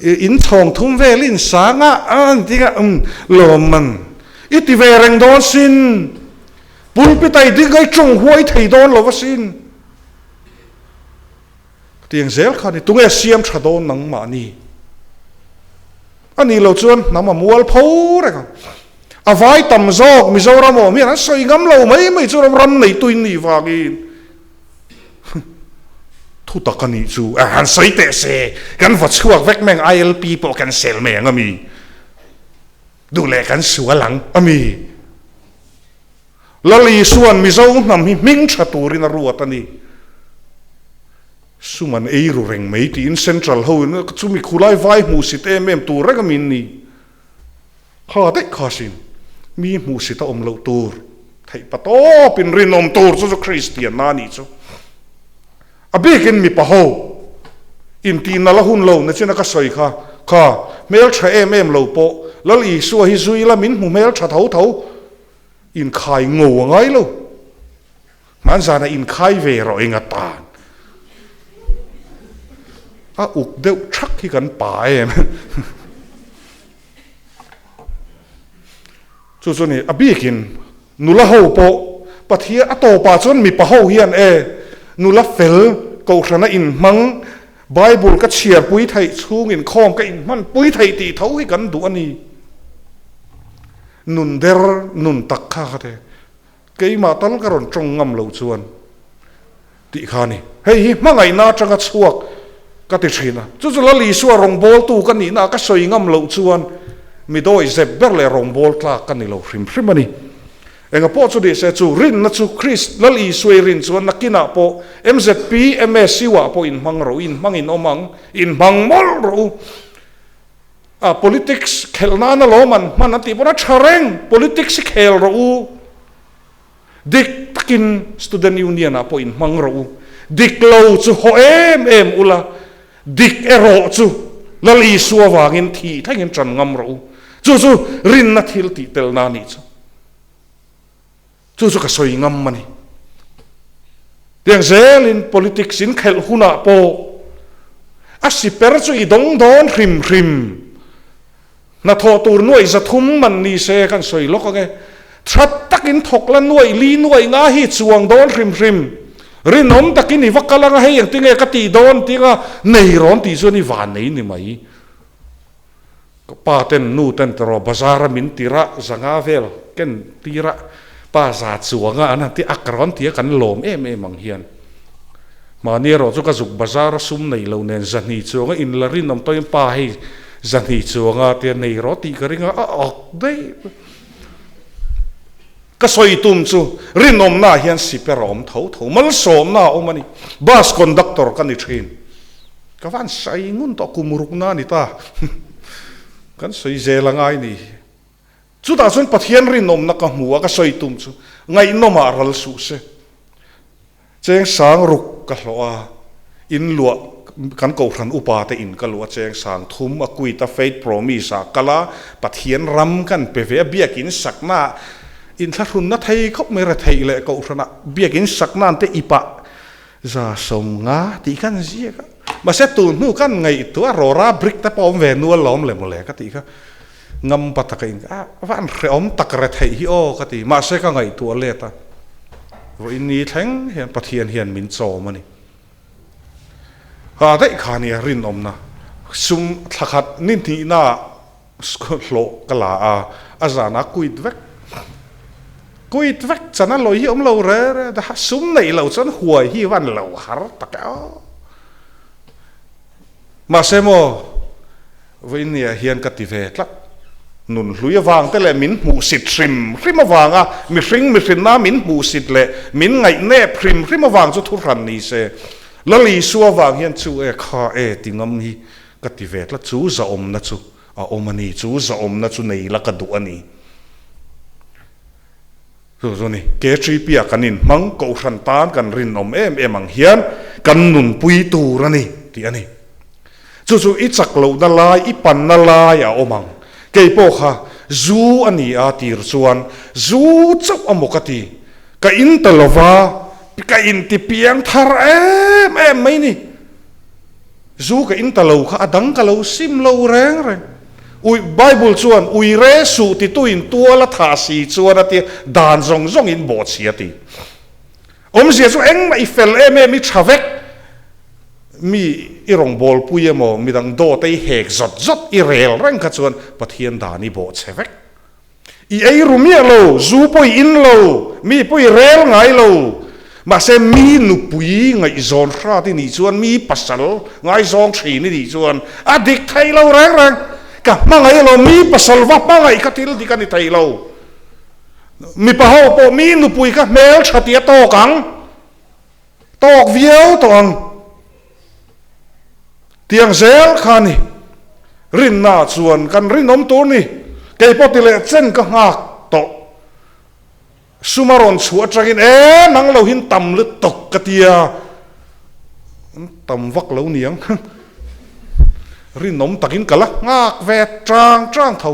in chhawng thum vel in sang a an ti anga, umm lawmman i ti ve reng dawn sin, pulpit a i ding a i tawng huai thei dawn lo asin. Tiang zel kha ni, tunge siam tha dawn nangmahni? A nih loh chuan hnam a mual pho reng ang. A vai tam zawk Mizoram awm hian an sawi ngam lo mai mai chu ram ram neitu in nih vangin thu tak a nih chu a han sawi teh se, kan va chhuak vek mai ang ILP pawh kan sel mai ang a mi? Duh leh kan sual ang a mi? Lal Isua'n Mizo hnam hi hming tha turin a ruat a ni. Sum an ei ru reng mai tiin Central ho in chumi khulai vai hmuhsit em em tur reng a min ni. Kha daih kha sin, mi hmuhsit a awm loh tur, theih pa tawp in rinawm tur chu chu Kristianna a nih chu. A bikin mipa ho intihna la hun lo nachina ka sawi kha, kha hmeltha em em lo pawh Lal Isua hi zui la min hmu hmeltha tho tho. Inkhai ngo a ngai lo. Hman zana inkhai ve rawh eng atan. A uk deuh thak hi kan pa em. Chu chu ni, a bikin nula ho pawh Pathian a tawpah chuan mipa ho hian e nula fel kohhrana inhmang Bible ka chhiarpui theih chhung inkhawm ka inhmanpui theih tih tho hi kan duh a ni. Nun der nun tak kha kha te keimah tal ka rawn tawng ngam loh chuan tih kha a ni. Hei hi hmangaihna atanga chhuak ka ti thin a, chu chu Lal Isua rawngbawltu ka nihna ka sawi ngam loh chuan mi dawi zep ber leh rawngbâwl tlak ka ni lo hrim hrim a ni. Enga pawh chu ni se chu rinna chu Krist Lal Isua i rin chuan nakinah pawh MZP, MSU ah pawh inhmang rawh u, inhmang in awm ang, inhmang mawlh rawh u. A politics khelh nan alawm an hman an tih pawn a tha reng, politics hi khel rawh u, dik takin student union ah pawh in hmang rawh u, dik lo chu haw em em ula, dik erawh chu Lal Isua vangin thih thlengin tan ngam rawh u, chu chu rinna thil tih telna a nih chu. Chu chu ka sawi ngam a ni. Tiang zelin politics in khelh hunah pawh a siper chu i dawng dawn hrim hrim. Hnathawh tur nuaih 300 man ni se kan sawi lawk ang e. Tha takin thawk la nuaih li nuaih nga hi chuang dawn hrim hrim. Rinawm takin i va kal anga hei engtinge ka tih dawn tinga nei rawn tih chuan i van nei ni mai. Ka pa ten nu ten tawh bazar a min tir a, zanga vel ken tir a, pa za chuang a an han ti a, ka rawn ti a kan lawm em em ang hian. Mahni erawh chu ka zuk bazar a sum nei lo nen zahnih chuang a in la rinawm tawhin pa hei zahnih chuang a tia nei rawh tih ka ring a, a awk daih. Ka sawi tum chu rinawmna ah hian siper a awm tho tho, malsawmna a awm a ni. Bus conductor ka ni thin. Ka van sawi ngun tawh kum rukna a ni ta. Kan sawi zel a ngai ni. Chutah chuan Pathian rinawmna ka hmu a, ka sawi tum chu ngaihnawmah ral suh se. Cheng sang ruk ka hlawh a, in luah kan kohhran upa te in ka luah a, cheng sang thum a quit a, faith promise ah kal a, Pathian ram kan pe ve a, biakin sakna ah inthlahrunna thei khawp mai retheih leh kohhran ah biakin sakna an te ipah 50 tih khan ziak a, mahse tun hnu khan ngaihtuah rawra brick te pawh awm ve nual lawm le mawle ka tih kha ngam pa taka in a van hrehawm tak re theih hi aw ka ti, mahse ka ngaihtuah let a, vawiin ni thleng hian Pathian hian min chawm a ni. Ha daih kha nia rinawmna sum thla khat ni hnihna ah hlawh ka la a, a zanah quit vek. Quit vek chan a lawi hi awm lo re re a, sum neih loh chuan huai hi van lo har tak e aw. Mahse maw, vawiin nia hian ka ti ve tlat. Nun hlui avang te leh min hmuhsit hrim hrim avanga mihring mihrinna min hmuhsit leh min ngaihnep hrim hrim avang chu thuhran ni se. Lal Isua avang hian chu e kha e ti ngam hi ka ti ve tlat chu zahawmna chu a awm a ni, chu zahawmna chu nei la ka duh a ni. Chu chu ni, KTP ah kan inhmang, Kohhran tan kan rinawm em em ang hian kan nunpui tur a ni tih a ni. Chu chu i chak lohna lai, i panna lai a awm ang. Kei pawh kha zu a ni a tir chuan zu chauh a maw ka ti. Ka in ta lova, ka inti piang thar em em mai ni. Zu ka in ta lo kha a dang ka lo sim lo reng reng. Ui, Bible chuan ui re suh tituin tual a thah si chuan a tia, dan zawng zawngin bawh chhi a ti. Awmzia chu engmah i fel em em i tha vek. Mi i rawngbawlpui emaw midang dawt a i hek zawt zawt i rel reng kha chuan Pathian dan i bawh chhe vek. I ei ru miah lo, zu pawh i in lo, mi pawh i rel ngai lo. Mahse mi nupui ngaihzawn hrat i nih chuan, mi pasal ngaizawng thin i nih chuan a dik thei lo reng reng. Ka hmangaih lo, mi pasal va hmangaih kha thil dik a ni thei lo. Mipa ho pawh mi nupui kha hmel tha tih a tawk ang, tawk viau tawh ang. Tiang zel kha ni. Rinna chuan kan rinawm tur ni. Kei pawh ti leh chen ka nghak tawh. Sum a rawn chhuah atangin e nang lo hin tam lutuk ka tia. Tam vak lo niang. Rinawm takin ka la nghak ve tang tang tho.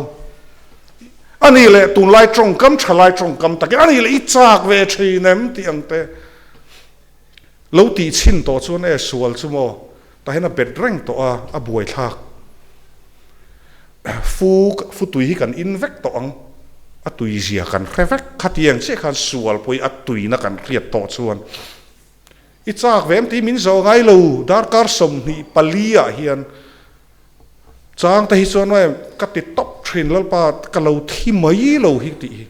Ani leh tunlai tawngkam thalai tawngkam takin ani leh i chak ve thin em tih ang te. Lo tih chhin tawh chuan e sual chu maw tah hian a bet reng tawh a, a buaithlak. Fu fu tui hi kan in vek tawh ang, a tui zia kan hre vek. Khatiang chiah khan sual pawh hi a tuina kan hriat tawh chuan i chak ve em tih min zawh ngai lo. Darkar 24 ah hian chang te hi chuan e ka ti tawp thin Lalpa ka lo thi mai lo hi tih hi.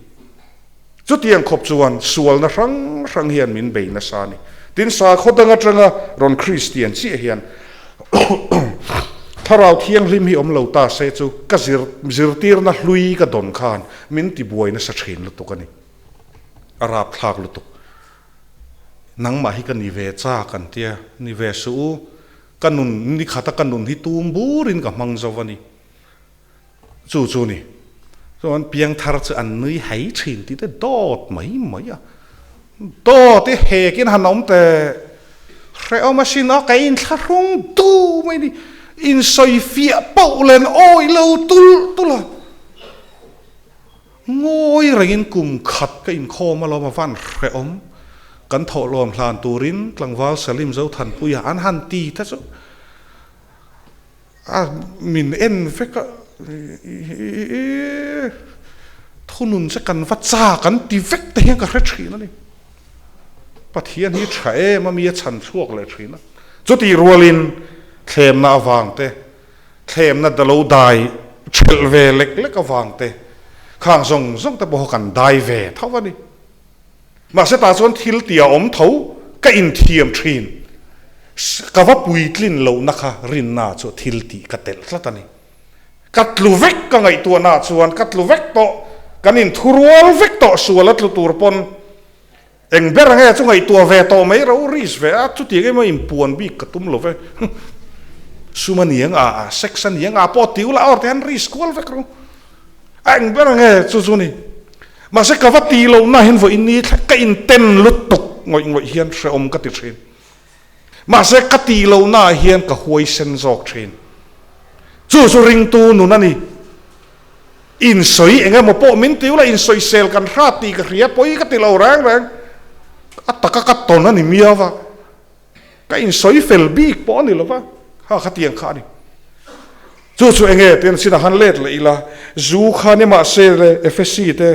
Chutiang khawp chuan sualna hrang hrang hian min bei nasa a ni. Tin, sakhaw dang atanga rawn Kristian chiah hian Thlarau Thianghlim hi awm lo ta se chu ka zir zirtirna hlui ka dawn khan min tibuai nasa thin lutuk a ni. A rapthlak lutuk. Nangmah hi ka ni ve chak an tia, ni ve suh u. Ka nun, nikhata ka nun hi tum burin ka hmang zo a ni. Chu chu ni. Chuan piangthar chu an nui hai thin tih te dawt mai mai a. Dawt i hekin han awm teh. Hrehawm asin aw ka inthlahrung du mai ni. Insawi fiah poh len awih lo tulh tulh a. Ngawi rengin kum khat ka inkhawm alawm a van hrehawm. Kan thawhlawm hlan turin tlangval Salim Zothanpuia an han ti ta chu. A min en vek a, thunun che kan va chak an ti vek te hian ka hre thin a ni. Pathian hi tha em a mi a chhan chhuak leh thin a. Chutih rualin thlemna avang te, thlemna dalo dai thelh ve lek lek avang te, khang zawng zawng te pawh kan dai ve tho a ni. Mahse tah chuan thil tia awm tho ka inthiam thin. Ka va puitlin lohna kha rinna chu thil tih ka telh tlat a ni. Ka tlu vek ka ngaihtuahna chuan ka tlu vek tawh, kan inthurual vek tawh sual a tlu tur pawn eng ber nge chu ngaihtuah ve tawh mai ro risk ve a, chutiang emaw inpuan bik ka tum lo ve. Sum a ni ang a, sex a ni ang a pawh ti ula awr te hian risk kual vek ro. A eng ber nge chu chu ni. Mahse ka va ti lo na hian vawiin ni thleng ka inten lutuk ngawih ngawih hian hrehawm ka ti thin. Mahse ka ti lo na hian ka huaisen zawk thin. Chu chu ringtu nun a ni. Insawi eng emaw pawh min ti ula insawisel kan hrat tih ka hria pawi ka ti lo reng reng. A taka ka tawn a ni miau va. Ka insawi fel bik pawh a ni lo va, kha khatiang kha a ni. Chu chu enge tian chinah khan let leh ila, zu kha ni mahse le Efesi te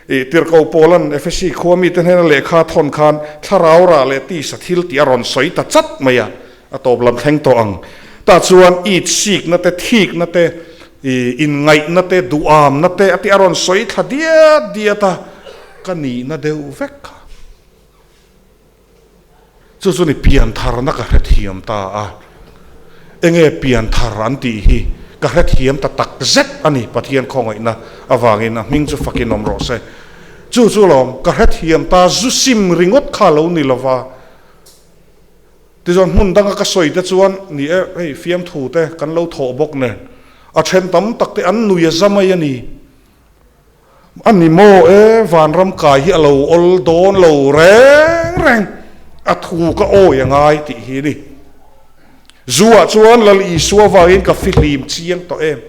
ih tirhkoh Paula'n Efesi khua mite hnena lehkha thawn khan thlarau rah leh tisa thil tih a rawn sawi ta chat mai a, a tawp lam thleng tawh ang. Tah chuan it sikna te, thikna te, ih inngaihna te, duhamna te a tih a rawn sawi thla diat diat a, ka nihna deuh vek kha. Chu chu ni piantharna ka hrethiam ta a, enge pianthar an tih hi Ka hrethiam ta tak zet a ni, Pathian khawngaihna avangin a hming chu fakin awm rawh se. Chu chu lawm, ka hrethiam ta zu sim ringawt kha lo ni lova. Tichuan hmun danga ka sawi te chuan, ni e, hei fiamthu te kan lo thawh bawk nen, a then tam tak te an nui a za mai a ni. A ni maw e, vanram kai hi a lo awl dawn lo reng reng, a thu ka awi a ngai tih hi a ni. Zuah chuan Lal Isua vangin ka fihlim chiang tawh em?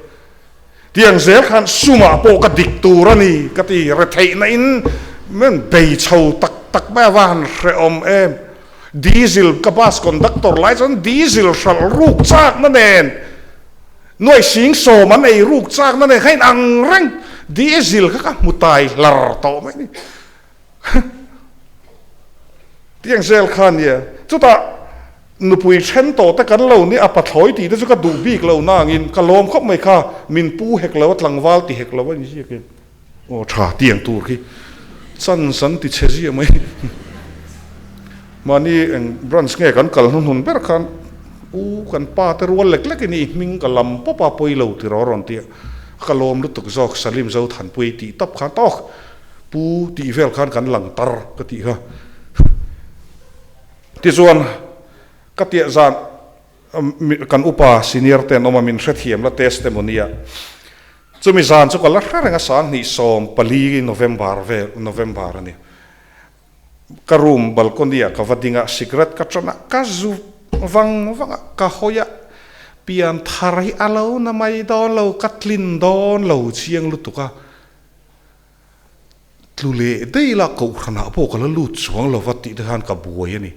Tiang zel khan sumah pawh ka dik tur a ni ka ti, retheihna in min bei chho tak tak mai a va han hrehawm em? Diesel ka bus conductor lai chuan diesel hralh ruk chakna nen nuai sing sawm an ei ruk chakna nen kha in ang reng, diesel kha ka hmu tai hlar tawh mai a ni. Tiang zel kha nia, chutah nupui then tawh te kan lo ni a pathlawi tih te chu ka duh bik lo nangin ka lawm khawp mai kha, min pu hek lo a tlangval ti hek lo a ni ziak in aw tha tiang tur khi chance an ti chhe ziah mai. Mahni eng branch nge kan kal hnuhnun ber khan u kan pa te rual lek lek in i hming ka lam pawp a pawi lo tiraw rawn ti a, ka lawm lutuk zawk Salim Zothanpui tih tawp khan tawk. Pu tih vel khan kan lang tar ka tih kha. Tichuan ka tiah zan kan upa senior te an awm a, min hrethiam la testimony a. Chumi zan chu ka la hre reng a, sanghnih 14 November vel November a ni. Ka room balcony ah ka va ding a, cigarette ka tan a, ka zu vang vang a, ka hawi a, pian thar hi a lo na mai dawn lo, ka tlin dawn lo chiang lutuk a. Tlu leh daih ila kohhranah pawh ka la lut chuang lo va tih te khan ka buai a ni.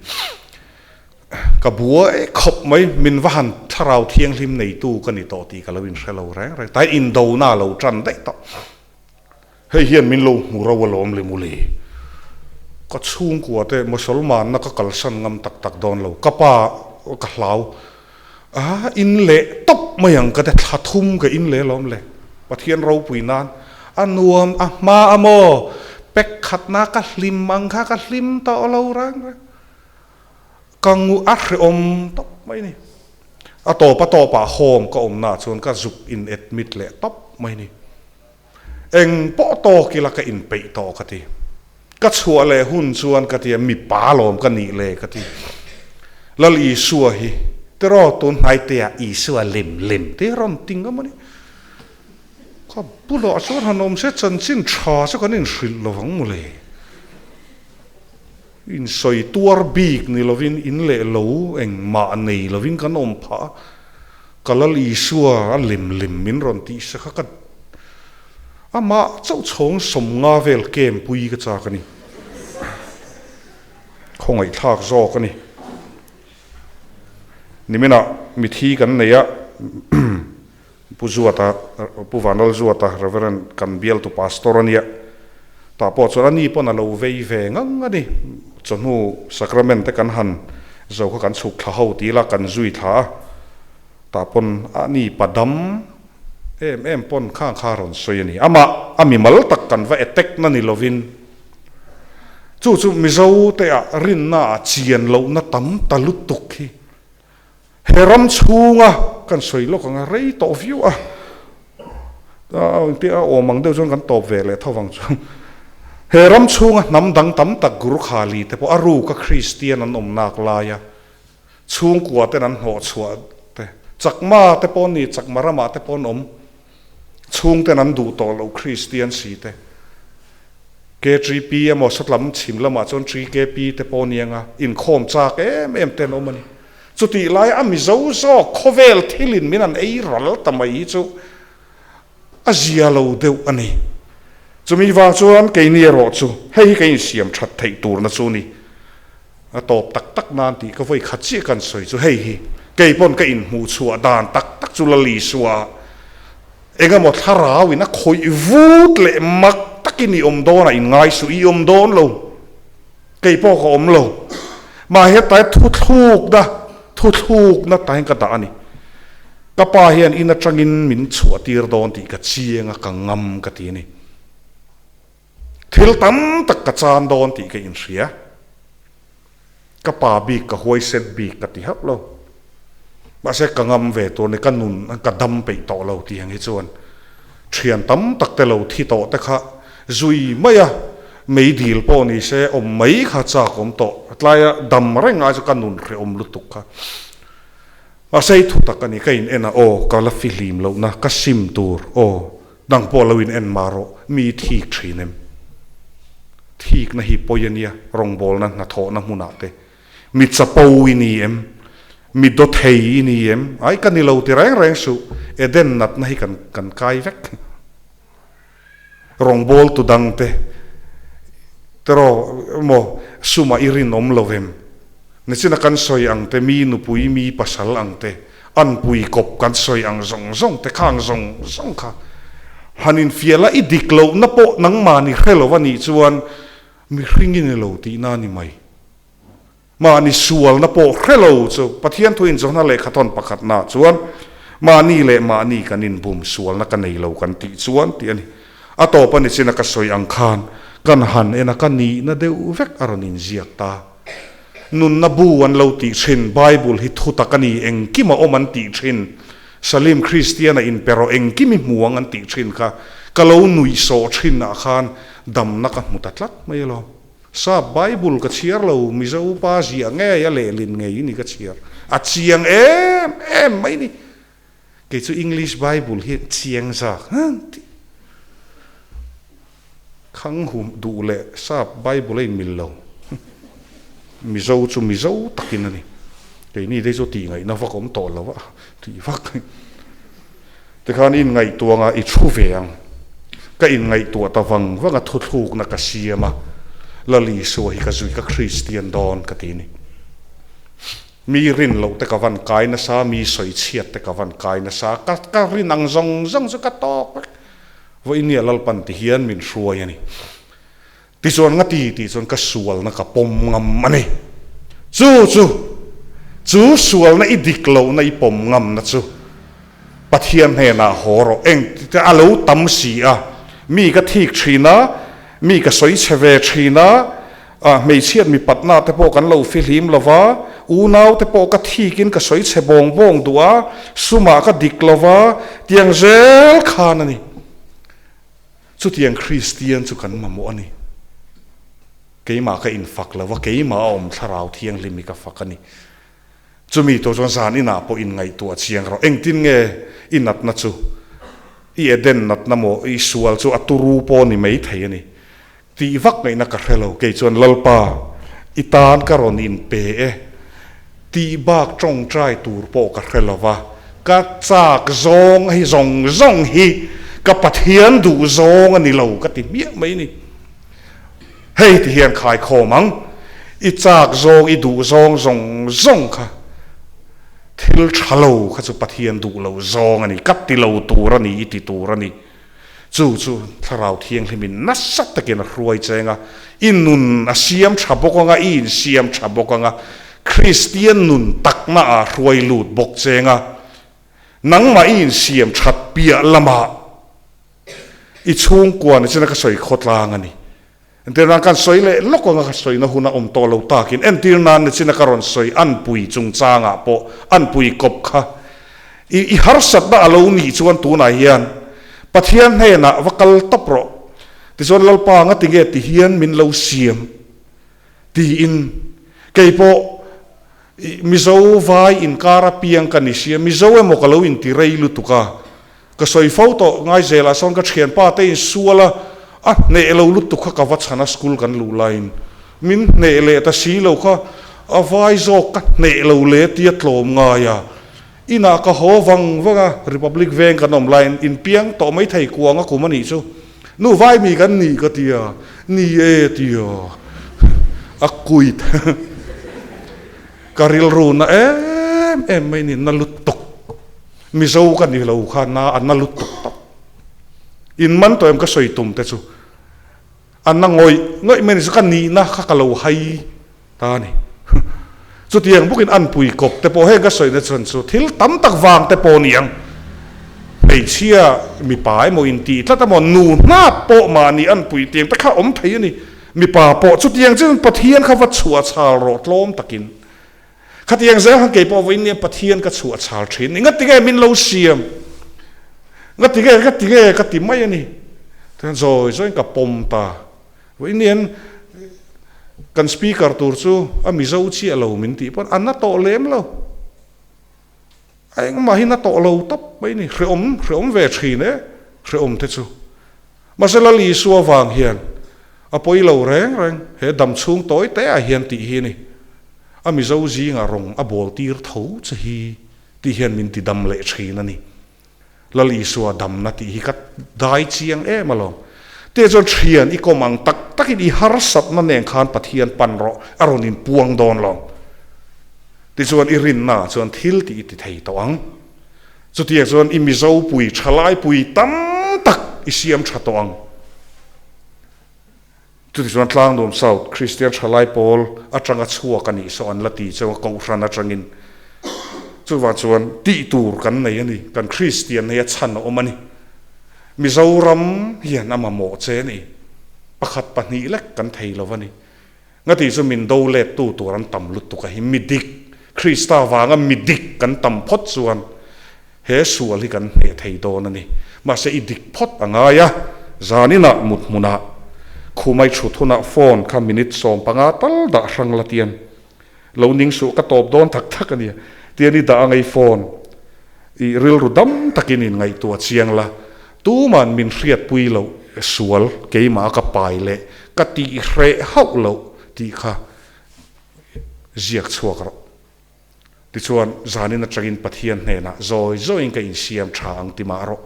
Ka buai khawp mai, min va han thlarau thianghlim neitu ka ni tawh tih ka lo inhre lo reng reng. Tlai indona a lo tan daih tawh. Hei hian min lo hmu ro alawm le mawle. Ka chhungkua te Mosolmanna ka kalsan ngam tak tak dawn lo. Ka pa ka hlau. A in leh tawp mai ang ka ti, thla thum ka in leh alawm le, Pathian ropui nan a nuam a hma a maw, pack khatna ka hlim ang kha ka hlim tawh lo reng reng, ka ngu a hrehawm tawp mai ni, a tawp a tawpah home ka awmna ah chuan ka zuk in admit leh tawp mai ni, eng pawh tawk ila ka inpeih tawh ka ti, ka chhuah leh hun chuan ka ti a, mipa lawm ka nih le ka ti. Lal Isua hi tiraw tun hnaiteah Isua lem lem te rawn ti ngam a ni. Ka bulah chuan han awm se chanchin tha chu kan inhrilh lo vang maw le. Insawi tuar bik ni lovin in leh lo engmah nei lovin kan awm phah a, ka Lal Isua a lem lem min rawn tih sa kha ka amah chauh chhawng 50 vel kem pui ka chak a ni. Khawngaihthlak zawk a ni. Niminah mithi kan nei a, Pu Zuata, Pu Vanlalzuata, Reverend kan bialtu pastor a nia. Tah pawh chuan a ni pawn a lo vei ve ngang a ni. Chawhnu sacrament te kan han zo kha kan chhuk thla ho ti ila kan zui thla a. Tah pawn a ni padam em em pawn khang kha rawn sawi a ni. Amah a mimal tak kan va attack na ni lovin chu chu Mizo te ah rinna ah chian lohna tam ta lutuk hi He ram chhunga kan sawi lawk ang a, rei tawh viau a, engtia awm ang deuh chuan kan tawp ve leh tho vang chu. He ram chhunga hnam dang tam tak Gurkhali te pawh a ruka Kristian an awm nak laia chhungkua ten an hnawh chhuah te, Chakma te pawh ni, Chakma ramah te pawh an awm, chhungten an duh tawh loh Kristian si te. KTP emaw sawtlam chhim lamah chuan TKP te pawh nianga inkhawm chak em em te an awm a ni. Chutih lai a Mizo zawk khawvel thilin min an ei ral ta mai hi chu a zia lo deuh a ni. Chumi vang chuan keini erawh chu hei hi ka insiam that theih turna chu ni. A tawp tak tak nan tih ka vawi khat chiah kan sawi chu hei hi kei pawn ka inhmuh chhuah dan tak tak chu la Lisua engemaw thlarau in a khawih vut leh mak takin i awm dawn a inngai suh i awm dawn lo. Kei pawh ka awm lo. Mah hetlai thuthlukna, thuthlukna tahin ka dah a ni. Ka pa hian in atangin min chhuah tir dawn tih ka chiang a, ka ngam ka ti a ni. Thil tam tak ka chan dawn tih ka inhria. Ka pa bik ka huaisen bik ka ti hauh lo. Mahse ka ngam ve tur ni, ka nun ka dam peih tawh lo tih ang hi chuan thian tam tak te lo thi tawh te kha zui mai a, meidil pawh ni se awm mai kha chak awm tawh, tlaia dam reng ai chu ka nun hrehawm lutuk kha. Mahse i thu tak a ni, ka in en a, aw ka la fihlim lohna ka sim tur, aw nang pawh lo in en mah rawh, mi i thik thin em? Thikna hi pawi a nia, rawngbawlna hnathawhna hmunah te Mi chapo i ni em? Mi dawthei i ni em? Ai, ka ni lo ti reng reng suh, Eden natna hi kan kan kai vek. Rawngbawltu dangte teraw maw sumah i rinawm lo em? Nichina kan sawi ang te, mi nupui, mi pasal ang te, anpui kawp kan sawi ang zawng zawng te khang zawng zawng kha han infiahla i dik lohna pawh nangmahni hre lo a nih chuan Mihring i ni lo tihna a ni mai. Mahni sualna pawh hre lo chu Pathian thu inzawhna lehkhathawn pakhatnaah chuan mahni leh mahni kan inbum sualna ka nei lo kan tih chuan tih a ni. A tawp a ni chin a ka sawi ang khan kan han en a ka nihna deuh vek a rawn inziak ta. Nunna bu an lo tih thin, Bible hi thutak a ni, engkim a awm an tih thin, Salim Kristian a inpe rawh engkim i hmu ang an tih thin kha ka lo nuihsawh thin ah khan damna ka hmu ta tlat mai alawm. Sap Bible ka chhiar lo, Mizo pa ziah ngei a lehlin ngei ni ka chhiar. A chiang em em mai ni. Kei chu English Bible hi chiang zak ti. Khang hu duh leh sap Bible a inmil lo. Mizo chu Mizo takin a ni. Keini dei chu tih ngaihna vak awm tawh lo a, tih vak. Tikhan i inngaihtuah anga i thu ve ang. Ka inngaihtuah ta vang vang a thuthlukna ka siam a, Lal Isua hi ka zui ka Kristian dawn ka ti ni. Mi rin loh te ka van kai nasa, mi sawi chhiat te ka van kai nasa, ka ka rin ang zawng zawng chu ka tawk vek. Vawinia Lalpan ti hian min hruai a ni. Tichuan nga ti tih chuan ka sualna ka pawm ngam a ni. Chu chu, chu sualna i dik lohna i pawm ngamna chu Pathian hnenah haw rawh. Eng te a lo tam si a, mi ka thik thin a, mi ka sawi chhe ve thin a, ah hmeichhiat mipatna te pawh kan lo fihlim lo va, unau te pawh ka thikin ka sawi chhe bawng bawng duh a, sumah ka dik lo va, tiang zel khan a ni. Chutiang Kristian chu kan mamawh a ni. Keimah ka infak lo va, keimah a awm Thlarau Thianghlim hi ka fak a ni. Chumi tawh chuan zan inah pawh inngaihtuah chiang rawh. Engtin nge i natna chu, i Eden natna maw, i sual chu a turu pawh ni mai thei a ni. Tih vak ngaihna ka hre lo. Kei chuan Lalpa, i tan ka rawn inpe e. Tih bak tawngtai tur pawh ka hre lo va, ka chak zawng hi zawng zawng hi ka Pathian duh zawng a ni lo ka ti hmiah mai ni. Hei ti hian khaikhawm ang, i chak zawng, i duh zawng zawng zawng kha thil tha lo kha chu Pathian duh lo zawng a ni, ka ti lo tur a ni, i ti tur a ni. Chu chu Thlarau Thianghlimin nasa takin a hruai cheng a, i nun a siam tha bawk anga, i insiam tha bawk anga, Kristian nun takna ah hruai lut bawk cheng a, nangmah i insiam that piah lamah i chhungkua ni china ka sawi khawtlang a ni. Entir nan kan sawi leh lawk anga ka sawina hun a awm tawh lo takin entir nan ni china ka rawn sawi anpui chungchangah pawh anpui kawp kha i i harsatna a lo nih chuan tunah hian Pathian hnenah va kal tawp rawh tichuan Lalpa nga tinge ti hian min lo siam tiin kei pawh i Mizo vai inkar apiang ka ni sia Mizo emaw ka lo inti rei lutuk a Ka sawi fo tawh ngai zelah sawn ka thianpa te insual a, a hneh lo lutuk kha ka va chhan a school kan luh laiin min hneh leh ta si lo kha a vai zawk ka hneh lo le tia tlawm ngai a, inah ka haw vang vang a Republic veng kan awm laiin inpiang tawh mai thei kuang a kum a nih chu nu vai mi kan nih ka tia ni e tia a kuit ka rilru na em em mai ni na lutuk. Mizo ka ni lo kha na a na lutuk tawp. In man tawh em ka sawi tum te chu a na ngawih ngawih mai ni chu ka nihna kha ka lo hai ta a ni. Chutiang bawkin anpui kawp te pawh heng ka sawina chuan chu thil tam tak vang te pawh ni ang. Hmeichhia mipa emaw intih tlat emaw nu hnap pawh mahni anpui tiang te kha awm thei a ni. Mipa pawh chutiang chuan Pathian kha va chhuah chhal rawh tlawm takin. Khatiang zel khan keipawh vawiin nia Pathian ka chhuah chhal thin ni. Ngatinge min lo siam? Ngatinge ngatinge ka ti mai a ni. Tichuan zawi zawiin ka pawm ta. Vawiin nian kan speaker tur chu a Mizo chiah lo min tih pawn a na tawh lem lo. A engmah hi na tawh lo tawp mai ni. Hreawm hreawm ve thin e, hreawm te chu. Mahse Lal Isua vang hian a pawi lo reng reng he dam chhung tawi te ah hian tih hi a ni. A Mizo zingah rawng a bawl tir tho che hi tih hian min ti dam leh thin a ni. Lal Isua damna tih hi ka dai chiang em alawm. Te chuan thian i kawm ang tak takin i harsatna nen khan Pathian pan rawh a rawn inpuang dawn lo. Tichuan i rinna ah chuan thil tih i ti thei tawh ang. Chutiang chuan i Mizo pui thalai pui tam tak i siam tha tawh ang. Chutichuan Tlangnuam South Kristian thalai pawl atanga chhuak a nih saw an la ti cheu a, Kohhran atangin. Chuvang chuan tih tur kan nei a ni, kan Kristian hei a chhan a awm a ni. Mizoram hian a mamawh che a ni. Pakhat pahnih lek kan thei lo a ni. Ngati chu min do let tu tur an tam lutuk a hi, mi dik, Krista vanga mi dik kan tam phawt chuan he sual hi kan hneh thei dawn a ni. Mahse i dik phawt a ngai a, zaninah mut hmunah khumai thut hunah phone kha minute 15 tal dah hrang la tian lo ning suh ka tawp dawn tak tak a nia tian i dah ang ei phone i rilru dam takin in ngaihtuah chiang la Tuman min hriatpui loh sual keimah ka pai leh ka tih hreh hauh loh tih kha ziak chhuak rawh. Tichuan, zanin atangin Pathian hnenah zawi zawiin ka insiam tha ang ti mah rawh.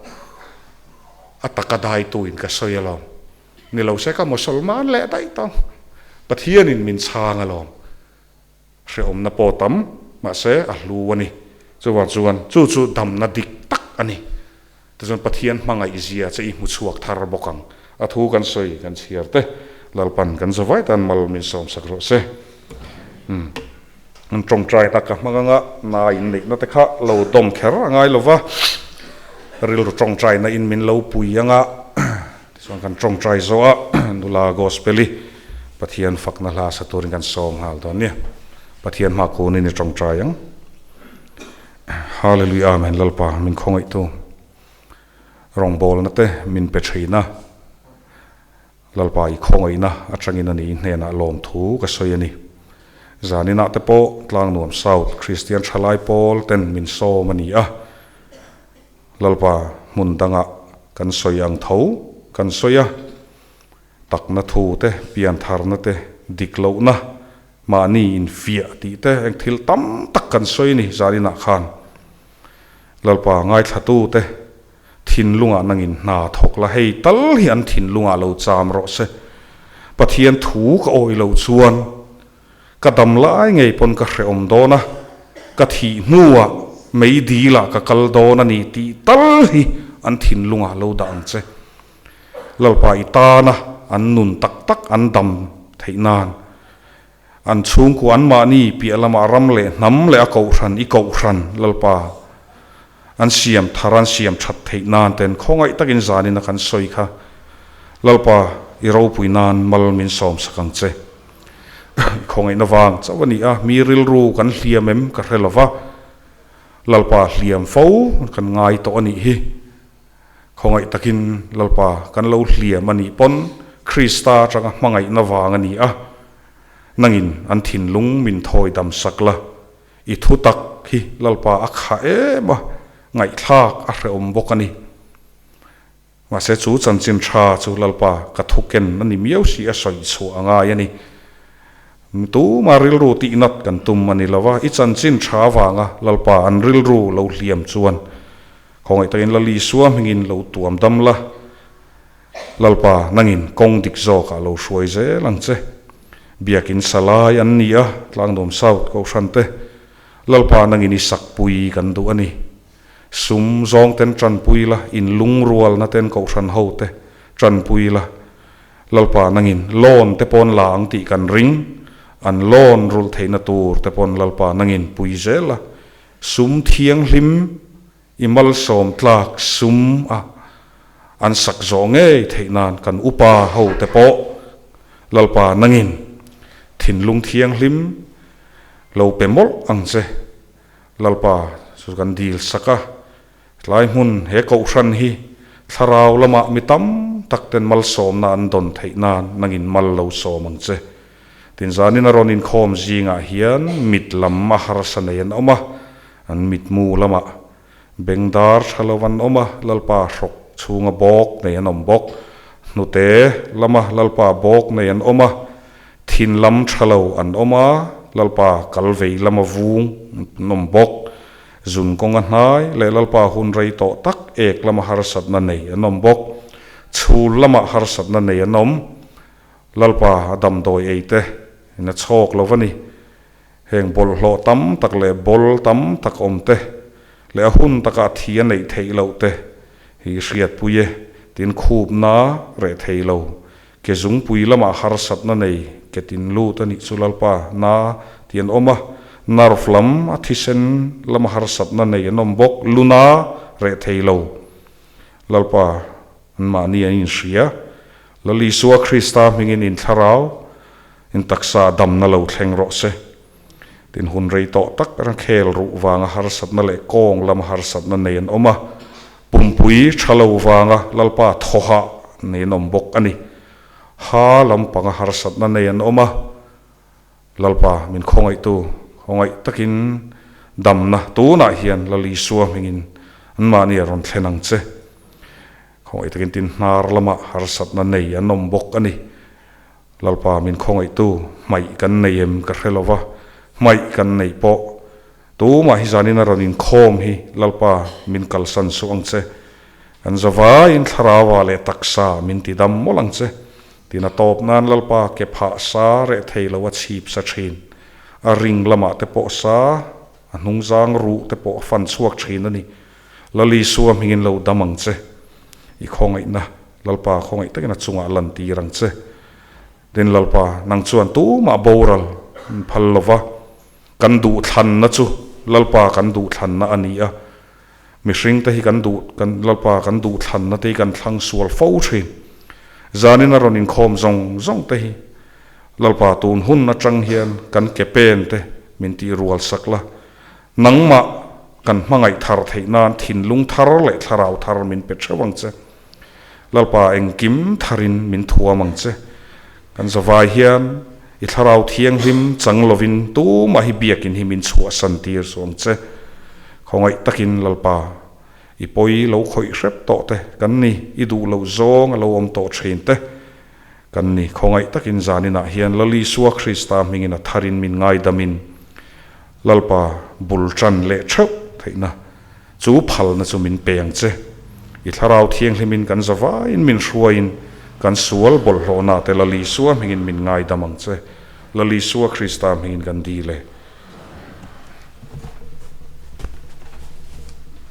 A taka daituin ka sawi alawm. Ni lo se ka Mosolman leh daih tawng. Pathianin min chhang alawm. Hrehawmna pawh tam, mahse a hlu a ni. Chuvang chuan chu chu damna dik tak a ni. Tichuan Pathian hmangaih zia che i hmu chhuak thar bawk ang. A thu kan sawi kan chhiar te Lalpan kan zavai tan mal min sawmsak rawh se. Umm an tawngtai tak ka hmang anga na in neihna te kha lo dawm kher a ngai lova, rilru tawngtaina in min lo pui anga tichuan kan tawngtai zawh a nula gospel i Pathian fakna hla sa turin kan sawm nghal dawn nia. Pathian hma kunin i tawngtai ang. Hallelujah Amen Lalpa min khawngaihtu rawngbawlna te min pe thin a, Lalpa i khawngaihna atangin a ni i hnenah lawmthu ka sawi a ni. Zaninah te pawh Tlangnuam South Kristian Thalai Pawl ten min sawm a ni a, Lalpa hmun dangah kan sawi ang tho kan sawi a, Takna thu te, piantharna te, dik lohna, mahni infiah tih te eng thil tam tak kan sawi ni zaninah khan. Lalpa ngaithlatu te thinlungah nangin hna thawk la hei tal hi an thinlungah lo cham rawh se. Pathian thu ka awih loh chuan ka dam lai ngei pawn ka hrehawm dawn a, ka thih hnuah mei dilah ka kal dawn a ni tih tal hi an thinlungah lo dah ang che. Lalpa i tana an nun tak tak an dam theih nan, an chhungkua an mahni piah lamah ram leh hnam leh a kohhran i kohhran Lalpa an siam thar an siam that theih nan ten khawngaih takin zanin a kan sawi kha Lalpa i ropui nan mal min sawm sak ang che. I khawngaihna vang chauh a ni a, mi rilru kan hliam em ka hre lova, Lalpa hliam fo kan ngai tawh a nih hi. Khawngaih takin Lalpa kan lo hliam a nih pawn Krista atanga hmangaihna vang a ni a, nangin an thinlung min thawi dam sak la, i thu tak hi Lalpa a khah em a, ngaihthlak a hrehawm bawk a ni. Mahse chu chanchin tha chu Lalpa ka thu ken a ni miau si a sawi chhuah a ngai a ni. Tuma rilru tihnat kan tum a ni lo a, i chanchin tha vanga Lalpa an rilru lo hliam chuan Khawngaih takin Lal Isua hmingin lo tuam dam la, Lalpa nangin kawng dik zawkah lo hruai zel ang che. Biakin Salai an ni a, Tlangnuam South Kohhran te, Lalpa nangin i sakpui kan duh a ni. Sum zawng ten tanpui la, in lungrualna ten Kohhran ho te tanpui la, Lalpa nangin loan te pawn la ang tih kan ring, an loan rulh theihna tur te pawn Lalpa nangin pui zel la, Sum thianghlim i malsawm tlak sum a an sak zawh ngei theih nan kan upa ho te pawh Lalpa nangin thinlung thianghlim Lo pe mawlh ang che. Lalpa chu kan dil sak a, tlai hmun he kohhran hi thlarau lamah mi tam tak ten malsawmna an dawn theih nan nangin mal lo sawm ang che. Tin zanin a rawn inkhawm zingah hian mit lam a harsa nei an awm a, an mitmu lamah bengdar tha lo an awm a, Lalpa hrawk chhunga bawk nei an awm bawk. Hnute lama Lalpa bawk nei an awm a, thin lam tha lo an awm a, Lalpa kal vei lama vung an awm bawk. Zun kawnga hnai leh Lalpa hun rei tawh tak ek lama harsatna nei an awm bawk. Chhul lamah harsatna nei an awm. Lalpa a damdawi ei te in a chhawk lo va ni. Heng bawlhhlawh tam tak leh bawl tam tak awm te leh a hun takah thi a neih theih loh te hi hriatpui e, tin khupna reh thei lo. Ke zungpui lamah harsatna nei ke tin lut a nih chu Lalpa na ti an awm a, nerve lam a thisen lama harsatna nei an awm bawk, luna reh thei lo. Lalpa an mahni an inhria. Lal Isua Krista hmingin in thlarau, in taksa damna lo thleng rawh se. Tin hun rei tawh tak ran khel ruh vanga harsatna leh kawng lama harsatna nei an awm a, pumpui tha lo vanga Lalpa thawhah nei an awm bawk a ni. Ha lampanga harsatna nei an awm a, Lalpa min khawngaihtu khawngaih takin damna tunah hian Lal Isua hmingin anmahni a rawn thlen ang che. Khawngaih takin tin hnar lama harsatna nei an awm bawk a ni. Lalpa min khawngaihtu hmaih kan nei em ka hre lova, hmaih kan neih pawh tumah hi zanin a rawn inkhawm hi Lalpa min kalsan suh ang che. Kan zavaiin thlarauah leh taksa min ti dam mawlh ang che. Tin a tawp nan Lalpa ke phah sa reh thei lo a chhip sa thin. A ring lamah te pawh sa, a hnungzang ruh te pawh a fan chhuak thin a ni. Lal Isua hmingin lo dam ang che. I khawngaihna, Lalpa khawngaih takin a chungah lantir ang che. Tin Lalpa, nang chuan tumah boral an phal lo va, kan duhthlanna chu Lalpa kan duhthlanna a ni a. Mihringte hi kan duh, kan Lalpa kan duhthlanna te hi kan thlang sual fo thin. Zanin a rawn inkhawm zawng zawng te hi Lalpa tun hun atang hian kan ke pen te min tih rual sak la. Nangmah kan hmangaih thar theih nan thinlung thar leh thlarau thar min pe theuh ang che. Lalpa engkim tharin min thuam ang che. Kan zavai hian i thlarau thianghlim chang lovin tumah hi biakin hi min chhuahsan tir suh ang che. Khawngaih takin Lalpa i pawi lo khawih hrep tawh te kan ni, i duh loh zawng a lo awm tawh thin te kan ni. Khawngaih takin zaninah hian Lal Isua Krista hmingin a tharin min ngaidamin Lalpa bul tan leh theuh theihna chu phalna chu min pe ang che. I Thlarau Thianghlimin kan zavaiin min hruaiin kan sual bawlhhlawhna te Lal Isua hmingin min ngaidam ang che. Lal Isua Krista hmingin kan dil e.